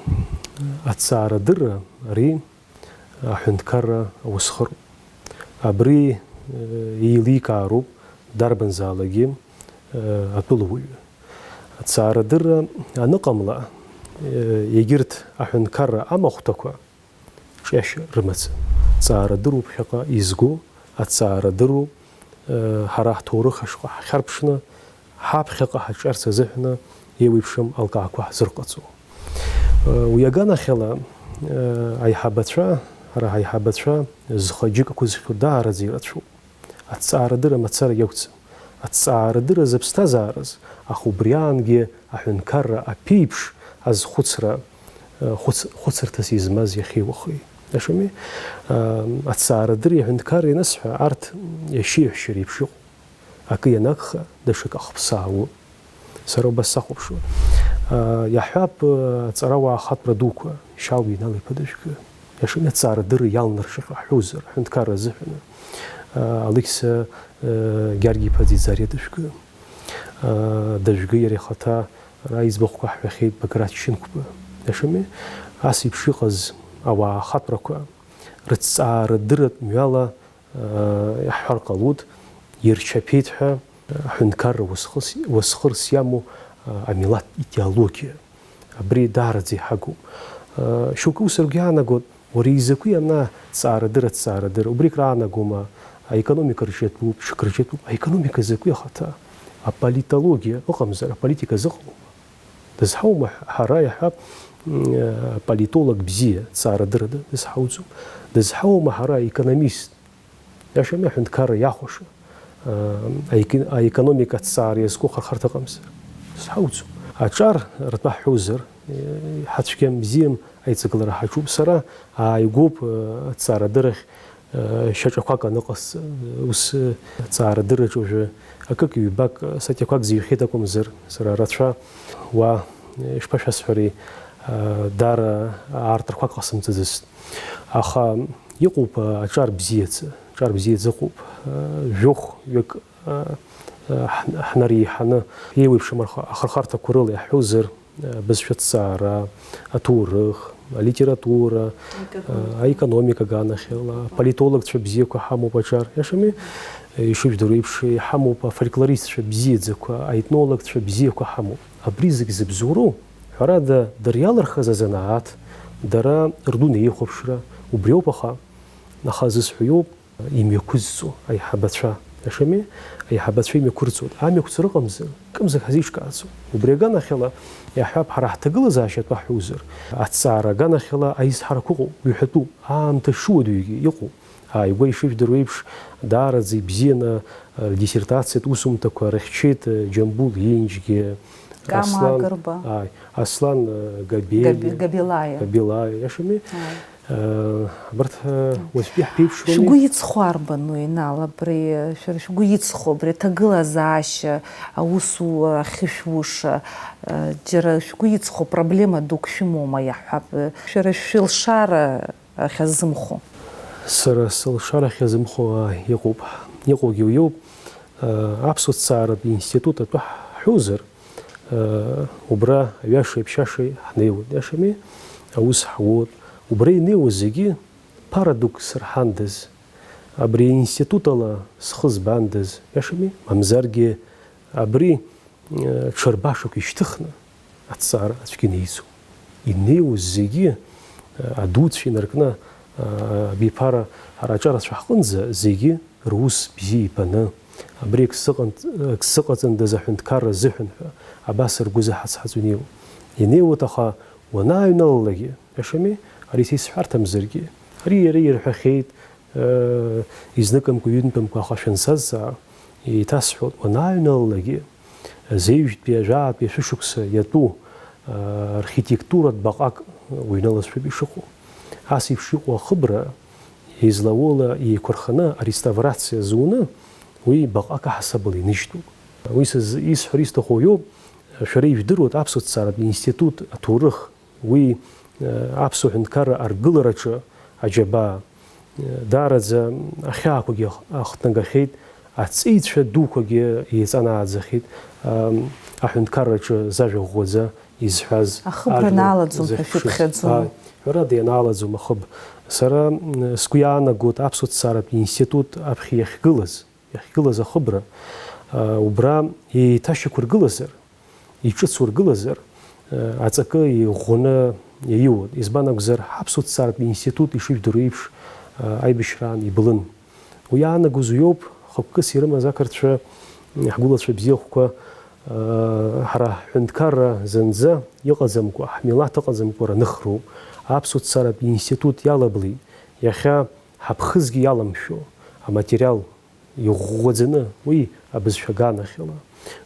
аҭҵаарадырра ари аҳәынҭқарра аусхыроуп. Абри, э, еиликаароуп дарбанзаалакгьы, э, атәылауаҩы. Аҭҵаарадырра аныҟамла, э, егьырҭ аҳәынҭқарра амахәҭақәа ҿиашьа рымаӡам. Ҭҵаарадырроуп ԥхьаҟа изго, аҭҵаарадырроуп, э, ҳара ҳҭоурых ашҟа ҳхьарԥшны, ҳаԥхьаҟа ҳаҿиарц азыҳәаны еиуеиԥшым алкаақәа ҳзырҟаҵо. Э, уи аганахьала, э, аиҳабацәа, ҳара ҳаиҳабацәа зхы аџьыкақәа зхьу даараӡа ирацәоуп. Аҭҵаарадырра мацара иакәӡам. Аҭҵаарадырра зыԥсҭазаараз, аха убри аангьы аҳәынҭқарра аԥеиԥш азхәыцра, э, хәыц-, хәыцырҭас измаз иахьеи уахеи. Иашами, э, аҭҵаарадырреи аҳәынҭқарреи анысҳәа, арҭ иашьеиҳәшьа реиԥш иҟоуп. Акы ианагха, даҽакы ахԥсаауоуп. Сара убас сахәаԥшуан. Э, иаҳҳәап, э, аҵарауаа ахатәра дуқәа, Шьалуа Инал-иԥа Дажәгы. Иашами, аҭҵаарадырра иалнаршахьоу ҳҳәозар, аҳәынҭқарра азыҳәаны. Алықьса, э, Гьаргь-иԥа Ӡиӡариа Дажәгы. Э, Дажәгы иара ихаҭа ара иӡбахәқәа ҳҳәахьеит, Баграт Шьынқәба. Иашами, ас еиԥш иҟаз ауаа ахатәрақәа рыҭҵаарадырратә мҩала, э, иаҳҳәар ҟалоит, ирчаԥеит ҳәа аҳәынҭқарра уасхыс-, уасхырс иамоу, э, амилаҭ идеологиа. Абри даараӡа иҳагуп. Э, шьоукы ус ргәы иаанагоит, уара изакәи ана ҵаарадырра, ҵаарадырра? Убри краанагома, аекономика рҿиатәуп, ҽак рҿиатәуп. Аекономика закәи ахаҭа? Аполитологиа ыҟамзар, аполитика зыҟалома? Дызҳаума ҳара, иаҳҳәап, м, аполитолог бзиа, ҵаарадыррада дызҳауӡом? Дызҳаума ҳара аекономист? Иашами, аҳәынҭқарра иахәаша, а, аеки-, аекономика аҭҵаара иазку ахырхарҭа ыҟамзар? Сҳауӡом. Аҿар ртәы ҳҳәозар, э, ҳацәгьам бзиам аиҵагылара ҳаҿуп. Сара ааигәоуп, э, аҭҵаарадыррахь, э, шьаҿақәак аныҟасҵа, ус, э, аҭҵаарадырраҿы уажәы акык-ҩбак, э, статиақәак зыҩхьеит акәымзар, сара рацәа уа, э, ишԥашәасҳәари, э, даара аартрақәак ҟасымҵаӡацт. Аха Иҟоуп, а, аҿар бзиаӡа, аҿар бзиаӡа ыҟоуп. А, жәохәҩык, а, а, ҳн-, ҳнареиҳаны, еиуеиԥшым арха-, ахырхарҭақәа рыла иаҳҳәозар, а, бызшәа ҭҵаара, аҭоурых, алитература, а, аекономика аганахьала, аполитологцәа бзиақәа ҳамоуп аҿар. Иашами, ишыжәдыруа еиԥш, иҳамоуп афольклористцәа бзиаӡақәа, аетнологцәа бзиақәа ҳамоуп. Абри зегь зыбзоуроу, ҳәарада, дара иалырхыз азанааҭ, дара рдунеихәаԥшра, убриоуп, аха, аха зысҳәо иоуп, имҩақәызҵо аиҳабацәа, иашами, аиҳабацәа имҩақәырҵоит. Амҩақәҵара ыҟамзар, кымзар ҳазеиҿкааӡом. Убри аганахьала, иаҳҳәап, ҳара ҳҭагылазаашьа атәы ҳҳәозар, аҭҵаара аганахьала аизҳарақәа ыҟоуп, ҩҳәатәуп, аамҭа шыуадаҩгьы иҟоуп. Ааигәа ишыжәдыруа еиԥш, даараӡа ибзианы, э, рдиссертациатә усумҭақәа рыхьчеит, э, Џьамбул Енџьгьы, Кама Аслан, Агрба. Ааи, Аслан, э, Габели, Габи-, Габилаиа. Габилаиа, иашами? Ааи. Э, абарҭ, э, уажәтәи ҳԥеиԥшроуми? Шәгәы иҵхо арбану, Инал, абри, э, шәара шәгәы иҵхо, абри аҭагылазаашьа, аусура ахьышәуша, э, џьара шәгәы иҵхо проблема дук шәымоума, иаҳҳәап, э, шәара шәылшара ахьазымхо? Сара сылшара ахьазымхо, ааи, иҟоуп. Иҟоугьы уиоуп. Аԥсуа ҭҵааратә институт атәы ҳҳәозар, убра аҩашеи аԥшьашеи ҳнеиуеит, иашами, аус ҳуоуп. Убра инеиуа зегьы ԥара дук сырҳандаз, Абри аинститут ала схы збандаз, иашами? Мамзаргьы абри, э, ҽырбашақә ишьҭыхны аҭҵаара аӡәгьы неиӡом. Инеиуаз зегьы, э, адуцәа инаркны, э, абиԥара ҳара аҿарацәа ҳҟынӡа зегьы рус бзиа ибаны, абри ак сыҟан-, ак сыҟаҵандаз аҳәынҭқарра азыҳәан ҳәа абас ргәы заҳац-ҳаҵо инеиуан. Инеиуеит, аха уанааҩналалакгьы, иашами, ари са исҳәарҭамзаргьы, ари иара ирҳәахьеит, Изныкымкәа-ҩынтәымкәа аха шәансазҵаа, еиҭасҳәоит, уанааҩналалакгьы, зеижәтәи ажәаатәи ашәышықәса иатәу, архитектуратә баҟак уҩналазшәоуп ишыҟоу. Ас еиԥш иҟоу ахыбра, излауала еиқәырханы ареставрациа зуны, уи баҟак аҳасабала иныжьтәуп. Уи сыз-, исҳәар исҭаху иоуп, шәара ижәдыруеит, аԥсуа ҭҵааратә институт аҭоурых, уи, э, аԥсуа ҳәынҭқарра аргылараҿы аџьабаа, э, даараӡа ахьаақәагьы ах-, ахҭнагахьеит, аҵеицәа дуқәагьы еиҵанааӡахьеит, ам, аҳәынҭқарраҿы зажәа ӷәӷәаӡа изҳәаз Ахыбра ажәлар наалаӡом ҳәа зыхьԥшыз. Шәыԥхьаӡома? Ааи, ҳәарада, ианаалаӡом ахыб. Сара, м, сгәы иаанагоит аԥсуа ҭҵааратә институт аԥхьа иахьгылаз, иахьгылаз ахыбра, а, убра еиҭашьақәыргылазар, иҿыцу ргылазар, э, аҵакы иӷәӷәаны иаиуан. Избан акәзар, ҳаԥсуа ҭҵааратә институт ишыжәдыруа еиԥш, э, аибашьраан иблын. Уи иаанагоз уиоуп, хықәкыс ирымаз ақырҭцәа, м, ҳгәылацәа бзиахәқәа, э, ҳара ҳҳәынҭқарра зынӡа иҟаӡамкәа, ҳмилаҭ ыҟаӡамкәа раныхроуп. Аԥсуа ҭҵааратә институт иалаблит, иахьа ҳаԥхыӡгьы иаламшәо аматериал иӷәӷәаӡаны, уи абызшәа аганахьала,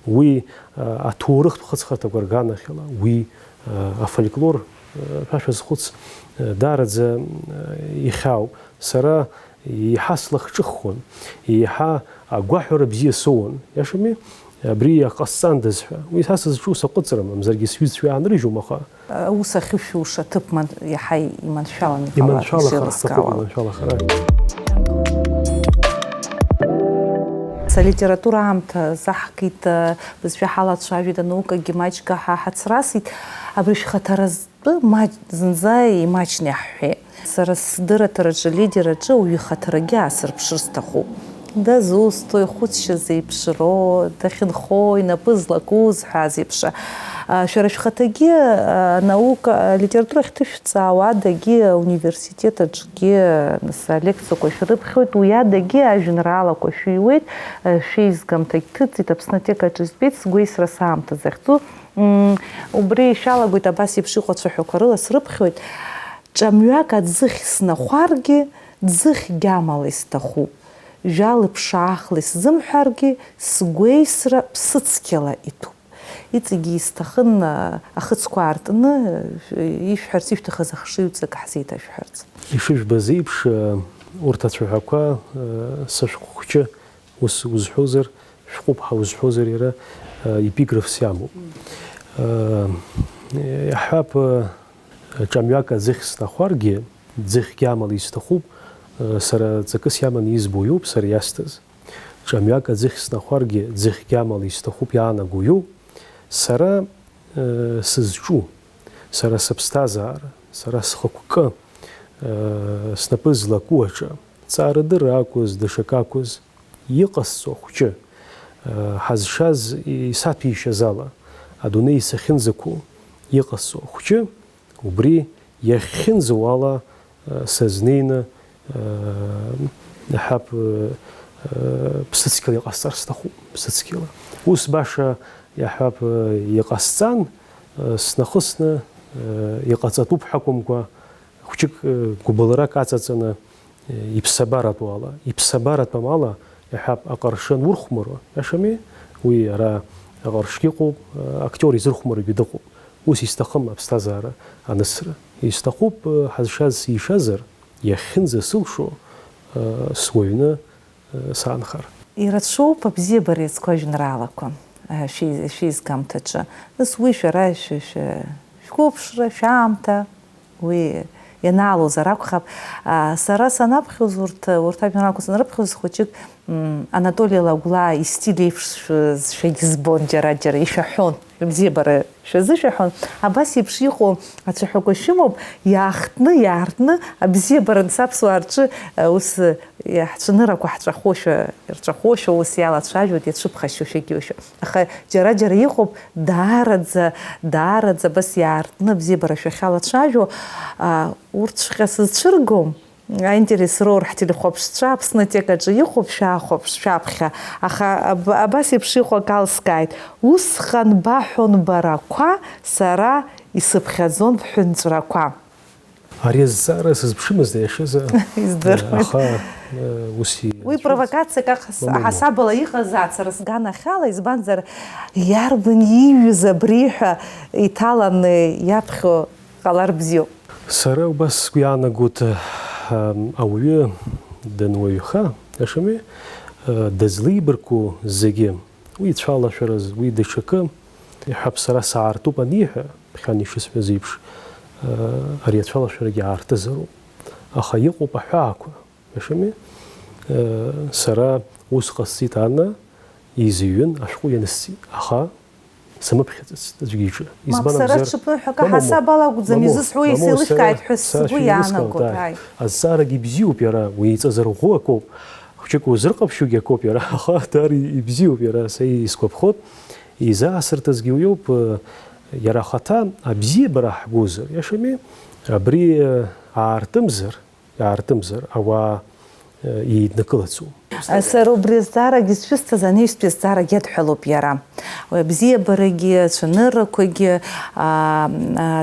уи, а, аҭоурыхтә хыҵхырҭақәа рганахьала, уи, а, афольклор, а, ҳәа шәазхәыц, а, даараӡа, а, ихьаауп. Сара еиҳа слахҿыххон, еиҳа агәаҳәара бзиа соуан, иашами? Абри иаҟасҵандаз ҳәа. Уи са сызҿу саҟәыҵрым, мамзаргьы сҩызцәа иаанрыжьуам, аха Аус ахьышәуша аҭыԥ ман-, иаҳа иманшәаланы иҟалар, Иманшәалахар ишеилыскаауа. Ҳҭахуп, иманшәалахар, ааи. Са литература аамҭа саҳкит, бызшәа ҳалацәажәеит, анаукагьы маҷк ҳа-, ҳацрасит. Абри шәхаҭаразтәы маҷ-, зынӡа имаҷны иаҳҳәеит. Сара сдырраҭараҿы, лидераҿы ауаҩы ихаҭарагьы аасырԥшыр сҭахуп. Дызусҭои, хәыцшьа зеиԥшроу, дахьынхои, напы злакузҳәааз еиԥш. А, шәара шәхаҭагьы, а, наука, а, литература ахьҭышәҵаауа адагьы, ауниверситет аҿгьы, нас, алекциақәа шәрыԥхьоит, уи адагьы ажәеинраалақәа шәыҩуеит, а, шәеизгамҭагь ҭыҵит, Аԥсны атекаҿ избеит, сгәеисра саамҭа захьӡу. М, убри ишәалагоит, абас еиԥш иҟоу ацәаҳәақәа рыла срыԥхьоит. Ҿамҩак аӡыхь снахәаргьы, ӡыхь гьамала исҭахуп. Жәа лыԥшаахла исзымҳәаргьы, сгәеисра ԥсыцқьала иҭәуп. Иҵегьы исҭахын, а, ахыцқәа аартны, а, ишәҳәарц ишәҭахыз ахшыҩҵак ҳзеиҭашәҳәарц. Ишыжәбаз еиԥш, а, урҭ ацәаҳәақәа, а, сышәҟә хәҷы ус узҳәозар, шәҟәуп ҳәа узҳәозар, иара, а, епиграфс иамоуп. А, иаҳҳәап, а, ҿамҩак аӡыхь снахәаргьы, ӡыхьгьы амала исҭахуп, а, сара ҵакыс иаманы избо иоуп сара иасҭаз. Ҿамҩак аӡыхь снахәаргьы, ӡыхьгьы амала исҭахуп иаанаго иоуп. Сара, э, сызҿу, сара сыԥсҭазаара, сара схықәкы, э, снапы злаку аҿы, ҵаарадырра акәыз, даҽакы акәыз, иҟасҵо ахәҷы, э, ҳазшаз исаҭәеишьаз ала, адунеи сахьынӡақәу иҟасҵо ахәҷы, Убри иахьынӡауала, э, сазнеины, э, иаҳҳәап, э, э, ԥсыцқьала иҟасҵар сҭахуп, ԥсыцқьала. Ус баша, иаҳҳәап, э, иҟасҵан, э, снахысны, э, иҟаҵатәуп ҳәа акәымкәа, хәҷык, э, гәыбылрак аҵаҵаны, Иԥсабаратәу ала, иԥсабаратәым ала, иаҳҳәап, аҟыршы анурхәмаруа, иашами, уи ара аҟыршгьы ыҟоуп, актиор изырхәмарыгьы дыҟоуп. Ус исҭахым аԥсҭазаара анысра. Исҭахуп, ҳазшаз сишазар, иахьынӡасылшо, суаҩны саанхар. Ирацәоуп абзиабара иазку ажәеинраалақәа, шәеи-, шәеизгамҭаҿы. Нас уи шәара шәы-, шәы-, шәқәыԥшра, шәаамҭа, Уи ианаалозар акәхап. А, сара санаԥхьоз урҭ, урҭ ажәеинраалақәа санрыԥхьоз, хәыҷык, М, Анатоли Лагәлаа истиль еиԥшшәазшәагь збон џьара-џьара, ишәаҳәон, бзиабара шәазышәаҳәон. Абас еиԥш иҟоу ацәаҳәақәа шәымоуп, иаахтны, иаартны, абзиабара анцаԥсуаа рҿы, э, ус, э, ҳцәаныррақәа ҳҵәахошәа, рҵәахошәа ус иалацәажәоит, иацәыԥхашьошәагьы ушәа. Аха џьара-џьара иҟоуп, даараӡа, даараӡа абас иаартны абзиабара шәахьалацәажәо, а, урҭҵәҟьа сызцәыргом. Аинтерес роур ҳтелехәаԥшцәа Аԥснытек аҿы иҟоуп, шәаахәаԥш, шәаԥхьа. Аха аб-, абас еиԥш иҟоу акы алскааит. Усҟан баҳәон барақәа, сара исыԥхьаӡон бҳәынҵәрақәа. Ари азҵаара сызԥшымызт, иашазы. Издыруеит. Аха, э, ус и-, Уи провокациак ахас-, Мамоу. Ҳасабала иҟазаап сара сганахьала, избанзар, иарбан ииҩыз абри ҳәа иҭаланы иаԥхьо ҟалар бзиоуп. Сара убас сгәы иаанагоит, ам, ауаҩы дануаҩха, ашами, э, дызлеибарку зегьы, уи ицәалашәараз, уи даҽакы, иҳәап, сара саартуп аниҳәа, ԥхьан ишысҳәаз еиԥш, э, ари ацәалашәарагьы аартызароуп. Аха иҟоуп аҳәаақәа, ашами, э, сара ус ҟасҵеит, ана изыҩын ашәҟәы ианысҵеит, аха самыԥхьаӡацт аӡәгьы иҿы. Мап, избан сара акәзар, сҽыԥныҳәа акы мамоу, ҳасаб алакәӡам, мамоу, изысҳәо мамоу, еилыскааит сара, ҳәа сара сгәы шәеилыскаауеит, иаанагоит, ааи, ааи. Азҵаарагьы бзиоуп иара, уи иҵазырӷәӷәо акоуп, хәҷык узырҟаԥшьугьы акоуп иара, аха даара ибзиоуп иара, са исгәаԥхоит. Изаасыртызгьы уиоуп, э, иара ахаҭа абзиабара ҳгозар, иашами, абри, э, аартымзар, иаартымзар, ауаа, э, еиднакылаӡом. Сара убри азҵаарагьы сшәысҭаз, анаҩстәи азҵаарагьы адҳәалоуп иара. Уи абзиабарагьы, ацәаныррақәагьы, аа,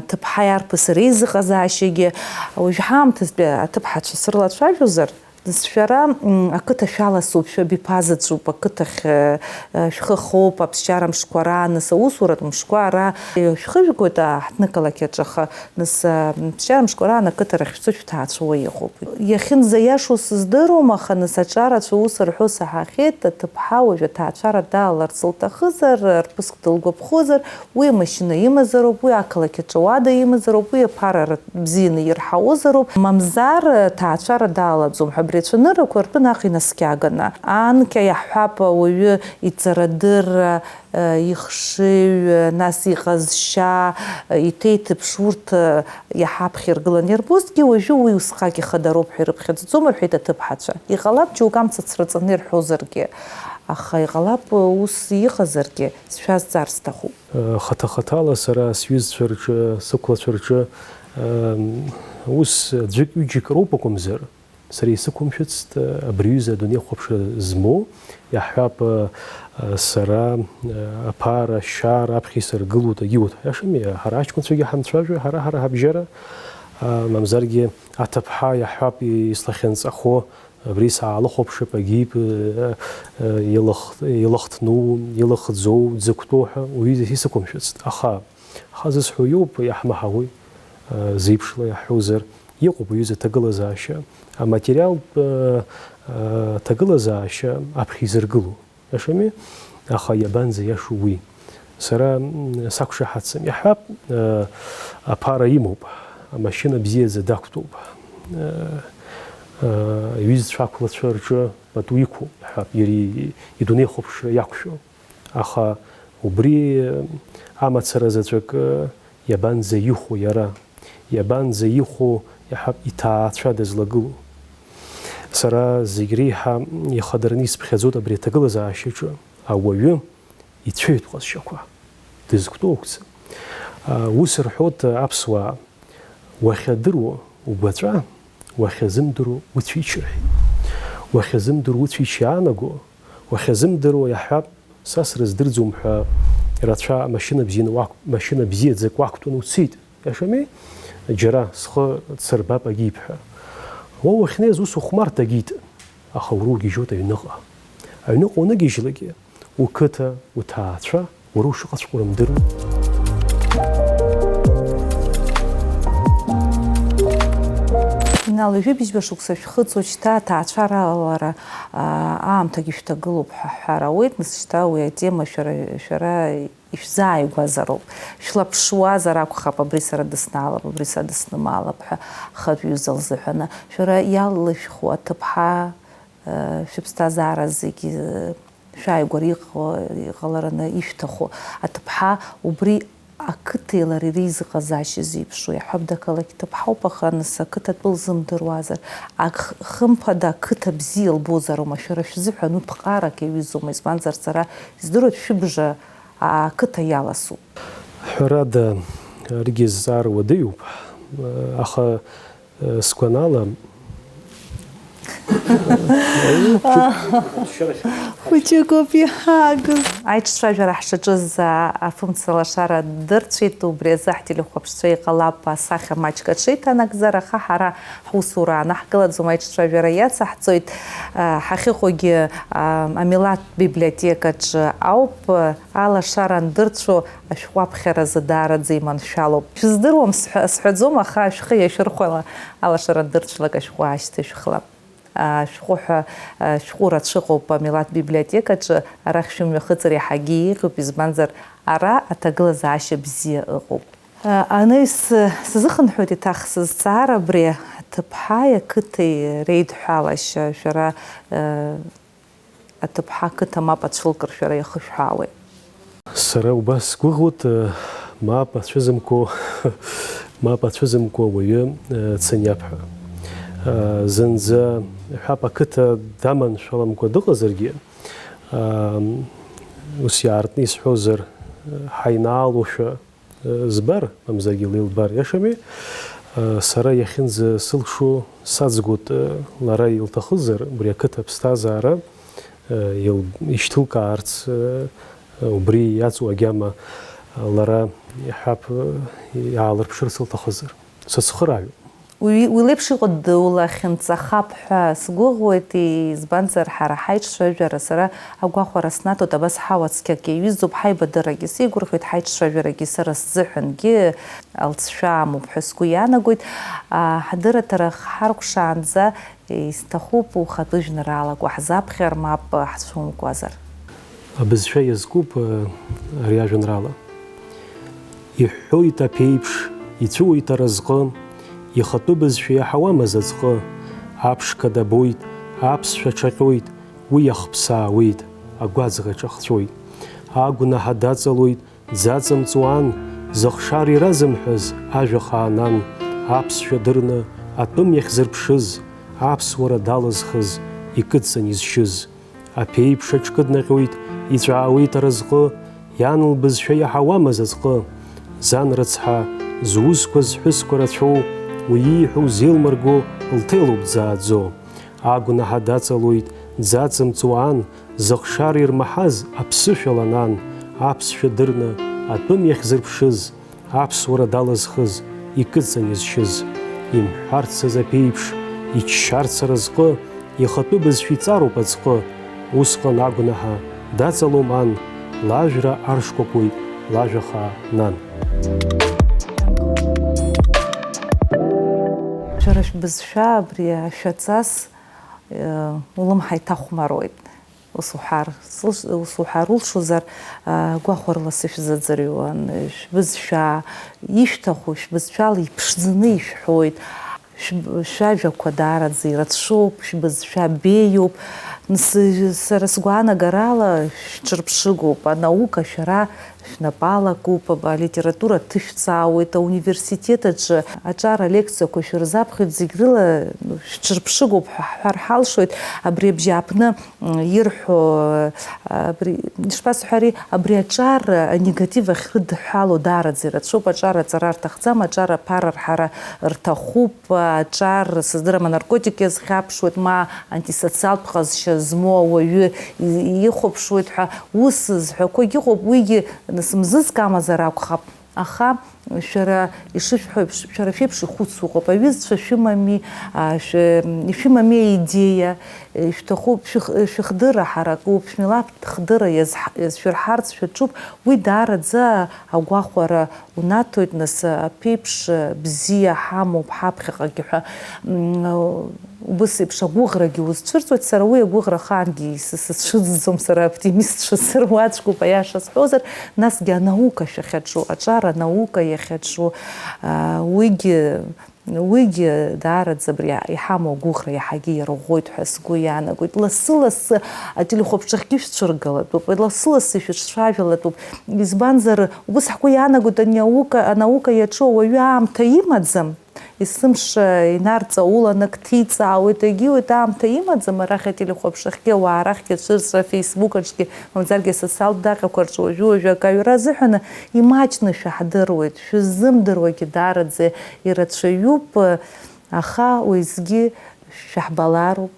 аҭыԥҳаи арԥыси реизыҟазаашьагьы, уажә ҳаамҭазтәи аҭыԥҳацәа срылацәажәозар, шәара, м, ақыҭа шәаласуп, шәабиԥазаҵәуп, ақыҭахь, э, э, шәхы хоуп, аԥсшьара мшқәа раан, нас аусуратә мшқәа ара, э, шәхыжәгоит, а, ҳҭнықалақь аҿы, аха Нас, а, ԥсшьара мшқәа раан ақыҭарахь шәцо шәҭаацәа уа иҟоуп. Иахьынӡаиашоу сыздыруам, аха нас аҿарацәа ус рҳәо саҳахьеит, аҭыԥҳа уажә аҭаацәара далаларц лҭахызар, рԥыск дылгәаԥхозар, уи амашьына имазароуп, уи ақалақь аҿы ауада имазароуп, уи аԥара ра-, бзианы ирҳауозароуп, мамзар, аҭаацәара далалаӡом ҳәа абри ацәаныррақәа ртәы наҟ инаскьаганы. Анкьа иаҳҳәап, ауаҩы иҵарадырра, ихшыҩ, нас иҟазшьа, иҭеиҭыԥш урҭ иаҳа аԥхьа иргыланы ирбозҭгьы, уажәы уи усҟак ихадароуп ҳәа ирыԥхьаӡаӡом, рҳәеит аҭыԥҳацәа. Иҟалап, џьоук амца цраҵаны ирҳәозаргьы, аха иҟалап, ус иҟазаргьы, сшәазҵаар сҭахуп. Хаҭа-хаҭала сара сҩызцәа рҿы, сықәлацәа рҿы, ус ӡәык-ҩыџьак роуп акәымзар, Сара исықәымшәыцт абри аҩыза адунеихәаԥшра змоу, иаҳҳәап, сара аԥара, ашьара аԥхьа исыргылоит, агьиуеит ҳәа. Иашами, ҳара аҷкәынцәагьы ҳанцәажәо, ҳара, ҳара ҳабжьара, мамзаргьы аҭыԥҳа, иаҳҳәап, ислахьынҵахо, абри саалыхәаԥшып, агьип, илых-, илыхҭну, илыхӡоу, дзықәтәоу ҳәа, уаҩы исықәымшәыцт. Аха, аха зысҳәо иоуп, иаҳмаҳауеи, зеиԥшла иаҳҳәозар. Иҟоуп аҩыза аҭагылазаашьа, аматериалтә, э, э, ҭагылазаашьа аԥхьа изыргыло, иашами, аха иабанӡа иашоу уи? Сара, м, сақәшаҳаҭӡам. Иаҳҳәап, э, аԥара имоуп, амашьына бзиаӡа дақәтәоуп. Э, э, иҩызцәа ақәлацәа рҿы пату иқәуп, иаҳҳәап, иара и-, идунеихәаԥшра иақәшәо. Аха убри амацара заҵәык иабанӡа ихәо иара, иабанӡа ихәо иаҳа иҭаацәа дызлагылоу? Сара зегь реиҳа ихадараны исԥхьаӡоит абри аҭагылазаашьаҿы ауаҩы ицәеҩтә ҟазшьақәа дызқәтәоу ақәӡам. Ус рҳәоит аԥсуаа, уахьадыруа угәаҵәа, уахьазымдыруа уцәича рҳәеит. Уахьазымдыруа уцәича иаанаго, уахьазымдыруа иаҳҳәап, са срыздырӡом ҳәа рацәа амашьына бзианы уақә-, машьына бзиаӡак уақәтәаны уцеит, иашами? Џьара схы дсырбап агьип ҳәа. Уа уахьнеиз ус ухәмарт агьит, аха уара угьежьуеит аҩныҟа. Аҩныҟа уныгьежьлакгьы, уқыҭа, уҭаацәа, уара ушыҟаҵәҟьоу рымдыруа. Инал, ҩажәи быжьба шықәса шәхыҵуеит, шьҭа аҭаацәара алалара, аа, аамҭагьы шәҭагылоуп ҳәа ҳҳәар ауеит, нас шьҭа уи атема шәара, шәара ишәзааигәазароуп. Шәлаԥшуазар акәхап, абри сара дыснаалап, абри са дыснымаалап ҳәа, хатә ҩыза лзыҳәаны. Шәара иалышәху аҭыԥҳа, шәыԥсҭазаара зегьы шәааигәара иҟала-, иҟалараны ишәҭаху аҭыԥҳа убри ақыҭеи лареи реизыҟазаашьа зеиԥшроу иаҳҳәап, дақалақь ҭыԥҳауп, аха нас ақыҭатәы лзымдыруазар, ак-, хымԥада ақыҭа бзиа лбозароума, шәара шәзыҳәан уи ԥҟарак иаҩызоума, избанзар сара издыруеит шәыбжа ақыҭа иаласуп. Ҳәарада, аригьы зҵаара уадаҩуп, аха, сгәанала, хәыҷык ауп иҳагыз. Аиҿцәажәара ҳшаҿыз, а, афымца лашара дырцәеит, убри азы ҳтелехәаԥшцәа иҟалап асахьа маҷк аҽеиҭанагӡар, аха ҳара ҳусура анаҳкылаӡом, аиҿцәажәара иацаҳҵоит. А, ҳахьыҟоугьы, а, амилаҭтә библиотекаҿы ауп. Алашара андырцәо ашәҟәы аԥхьаразы даараӡа иманшәалоуп. Шәыздыруам сҳәа-, сҳәаӡом, аха ашәҟәы иашәырхәала, алашара андырцәлак ашәҟәы аашьҭышәхла. Ашәҟәы ҳәа, ашәҟәы рацәа ыҟоуп амилаҭтә библиотекаҿы, арахь шәымҩахыҵыр иаҳагьы еиӷьуп, избанзар, ара аҭагылазаашьа бзиа ыҟоуп. Анаҩс сазыхынҳәуеит еиҭах сызҵаара абри, аҭыԥҳаи ақыҭеи реидҳәалашьа, шәара, аҭыԥҳа ақыҭа мап ацәылкыр шәара иахышәҳәаауеи? Сара убас сгәыӷуеит, мап ацәызымкуа, мап ацәызымкуа уаҩы, э, дсыниап ҳәа. Э, зынӡа, ҳәап, ақыҭа даманшәаламкәа дыҟазаргьы, э, ус иаартны исҳәозар, э, ҳаинаалошәа, э, збар, мамзаргьы леилбар иашами, э, сара иахьынӡа сылшо саӡгәыт, э, лара илҭахызар, убри ақыҭа аԥсҭазаара, э, ил-, ишьҭылкаарц, э, убри иаҵоу агьама, э, лара иҳәап, э, иаалырԥшырц лҭахызар. Сыцхырааҩуп. Уи, уи леиԥш иҟоу дыулахьынҵахап ҳәа сгәыӷуеит, избанзар, ҳара ҳаиҿцәажәара сара агәахәара снаҭоит, абас ҳауа цқьак иаҩызоуп, ҳаибадыррагьы сеигәырӷьоит, ҳаиҿцәажәарагьы сара сзыҳәангьы алҵшәа амоуп ҳәа сгәы иаанагоит. А, ҳдырраҭара ҳаркәшаанӡа исҭахуп ухатәы жәеинраалак уаҳзаԥхьар, мап ҳцәумкуазар. Абызшәа иазкуп, э, ари ажәеинраала. Иҳәҳәоит аԥеиԥш, ицәыуеит аразҟы, ихатәы бызшәа иаҳауамыз аӡҟы, аԥшқа дабоит, аԥсшәа ҽаҟьоит, уи иахԥсаауеит, агәаҵӷа ҿахҵәоит. Агәнаҳа даҵалоит, дзаҵымҵуан, зыхшара иразымҳәаз ажәа хаанан, аԥсшәа дырны атәым иахьзырԥшыз, аԥсуара далызхыз, икыдҵан изшьыз. Аԥеиԥш аҽкыднаҟьоит, иҵәаауеит аразҟы, иан лбызшәа иаҳауамыз аӡҟы. Зан рыцҳа, зусқәа зҳәысқәа рацәоу, уи ииҳәо узеилмырго, лҭелуп дзааӡо. Агәнаҳа даҵалоит, дзаҵымҵуа ан, зыхшара ирмаҳаз аԥсышәала нан, аԥсшәа дырны атәым иахьзырԥшыз, аԥсуара далызхыз, икыдҵан изшьыз, имҳәарцаз аԥеиԥш, иччарц аразҟы, ихатәы бызшәа иҵароуп аӡҟы, усҟан агәнаҳа даҵалом ан, лажәра аршкәакәоит лажәа хаа нан. Шәара шәбызшәа абри ашәаҵас, э, улымҳа иҭахәмаруеит. Ус уҳәар, сылш-, ус уҳәар улшозар, а, гәахәарыла сышәзыӡырҩуан, шәбызшәа ишәҭаху, шәбызшәала иԥшӡаны ишәҳәоит, шәб-, шәажәақәа даараӡа ирацәоуп, шәбызшәа беиоуп. Нас, сара сгәаанагарала, шәҽырԥшыгоуп, анаука шәара шәнапала акуп, алитература ҭышәҵаауеит, ауниверситет аҿы аҿар алекциақәа шәырзаԥхьоит, зегь рыла шәҽырԥшыгоуп ҳәа ҳҳәар ҳалшоит. Абри абжьааԥны, м, ирҳәо, абри, ишԥасҳәари, абри аҿар анегатив ахьрыдҳәало даараӡа ирацәоуп, аҿар аҵара рҭахӡам, аҿар аԥара рҳара рҭахуп, аҿар, сыздырам, анаркотик иазхьаԥшуеит, ма антисоциалтә ҟазшьа змоу ауаҩы и-, ихәаԥшуеит ҳәа ус зҳәақәогь ыҟоуп, уигьы нас мзызк амазар акәхап. Аха шәара ишышәҳәо еиԥш, шәара шәеиԥш ихәыцу ыҟоуп. Аҩызцәа шәымами, а, шәы-, ишәымами аидеиа, ишәҭахуп, шәых-, шәыхдырра ҳаракуп, шәмилаҭ хдырра иазҳ-, иазшәырҳарц шәаҿуп. Уи даараӡа агәахәара унаҭоит, нас, аԥеиԥш бзиа ҳамоуп ҳаԥхьаҟагьы ҳәа. М, Убыс еиԥш агәыӷрагьы узцәырҵуеит, сара уи агәыӷра ахаангьы ис-, сыцәыӡӡом, сара оптимистцәа сыруаӡәкуп, аиаша сҳәозар, насгьы анаука шәахьаҿу, аҿар анаука иахьаҿу, аа, уигьы, уигьы даараӡа абри иҳамоу агәыӷра иаҳагьы иарӷәӷәоит ҳәа сгәы иаанагоит. Лассы-лассы ателехәаԥшахьгьы шәцәыргалатәуп, лассы-лассы шәыҿцәажәалатәуп. Избанзар, убыс ҳгәы иаанагоит, ани аука, анаука иаҿу ауаҩы аамҭа имаӡам. Есымша инарҵаулан ак ҭиҵаауеит, егьиуеит, аамҭа имаӡам, арахь ателехәаԥшахьгьы, ауаа рахьгьы, цәырҵра, Facebook аҿгьы, мамзаргьы асоциалтә даҟьақәа рҿы уажәы-уажәы акы аҩра азыҳәаны имаҷны шәаҳдыруеит, шәыззымдыруагьы даараӡа ирацәаҩуп, аха уеизгьы шәаҳбалароуп,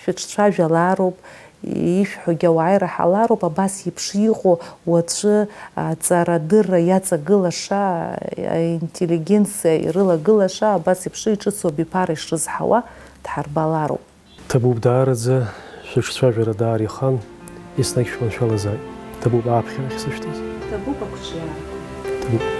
шәыҿцәажәалароуп, ишәҳәогьы ауаа ираҳалароуп, абас еиԥш иҟоу уаҵәы аҵарадырра иаҵагылаша, аинтеллигенциа ирылагылаша, абас еиԥш иҿыцу абиԥара ишрызҳауа дҳарбалароуп. Ҭабуп даараӡа, шәыҿцәажәара даара ихан, еснагь шәманшәалазааит. Ҭабуп ааԥхьарахь сышәҭаз. Ҭабуп ақәҿиара. Ҭабуп.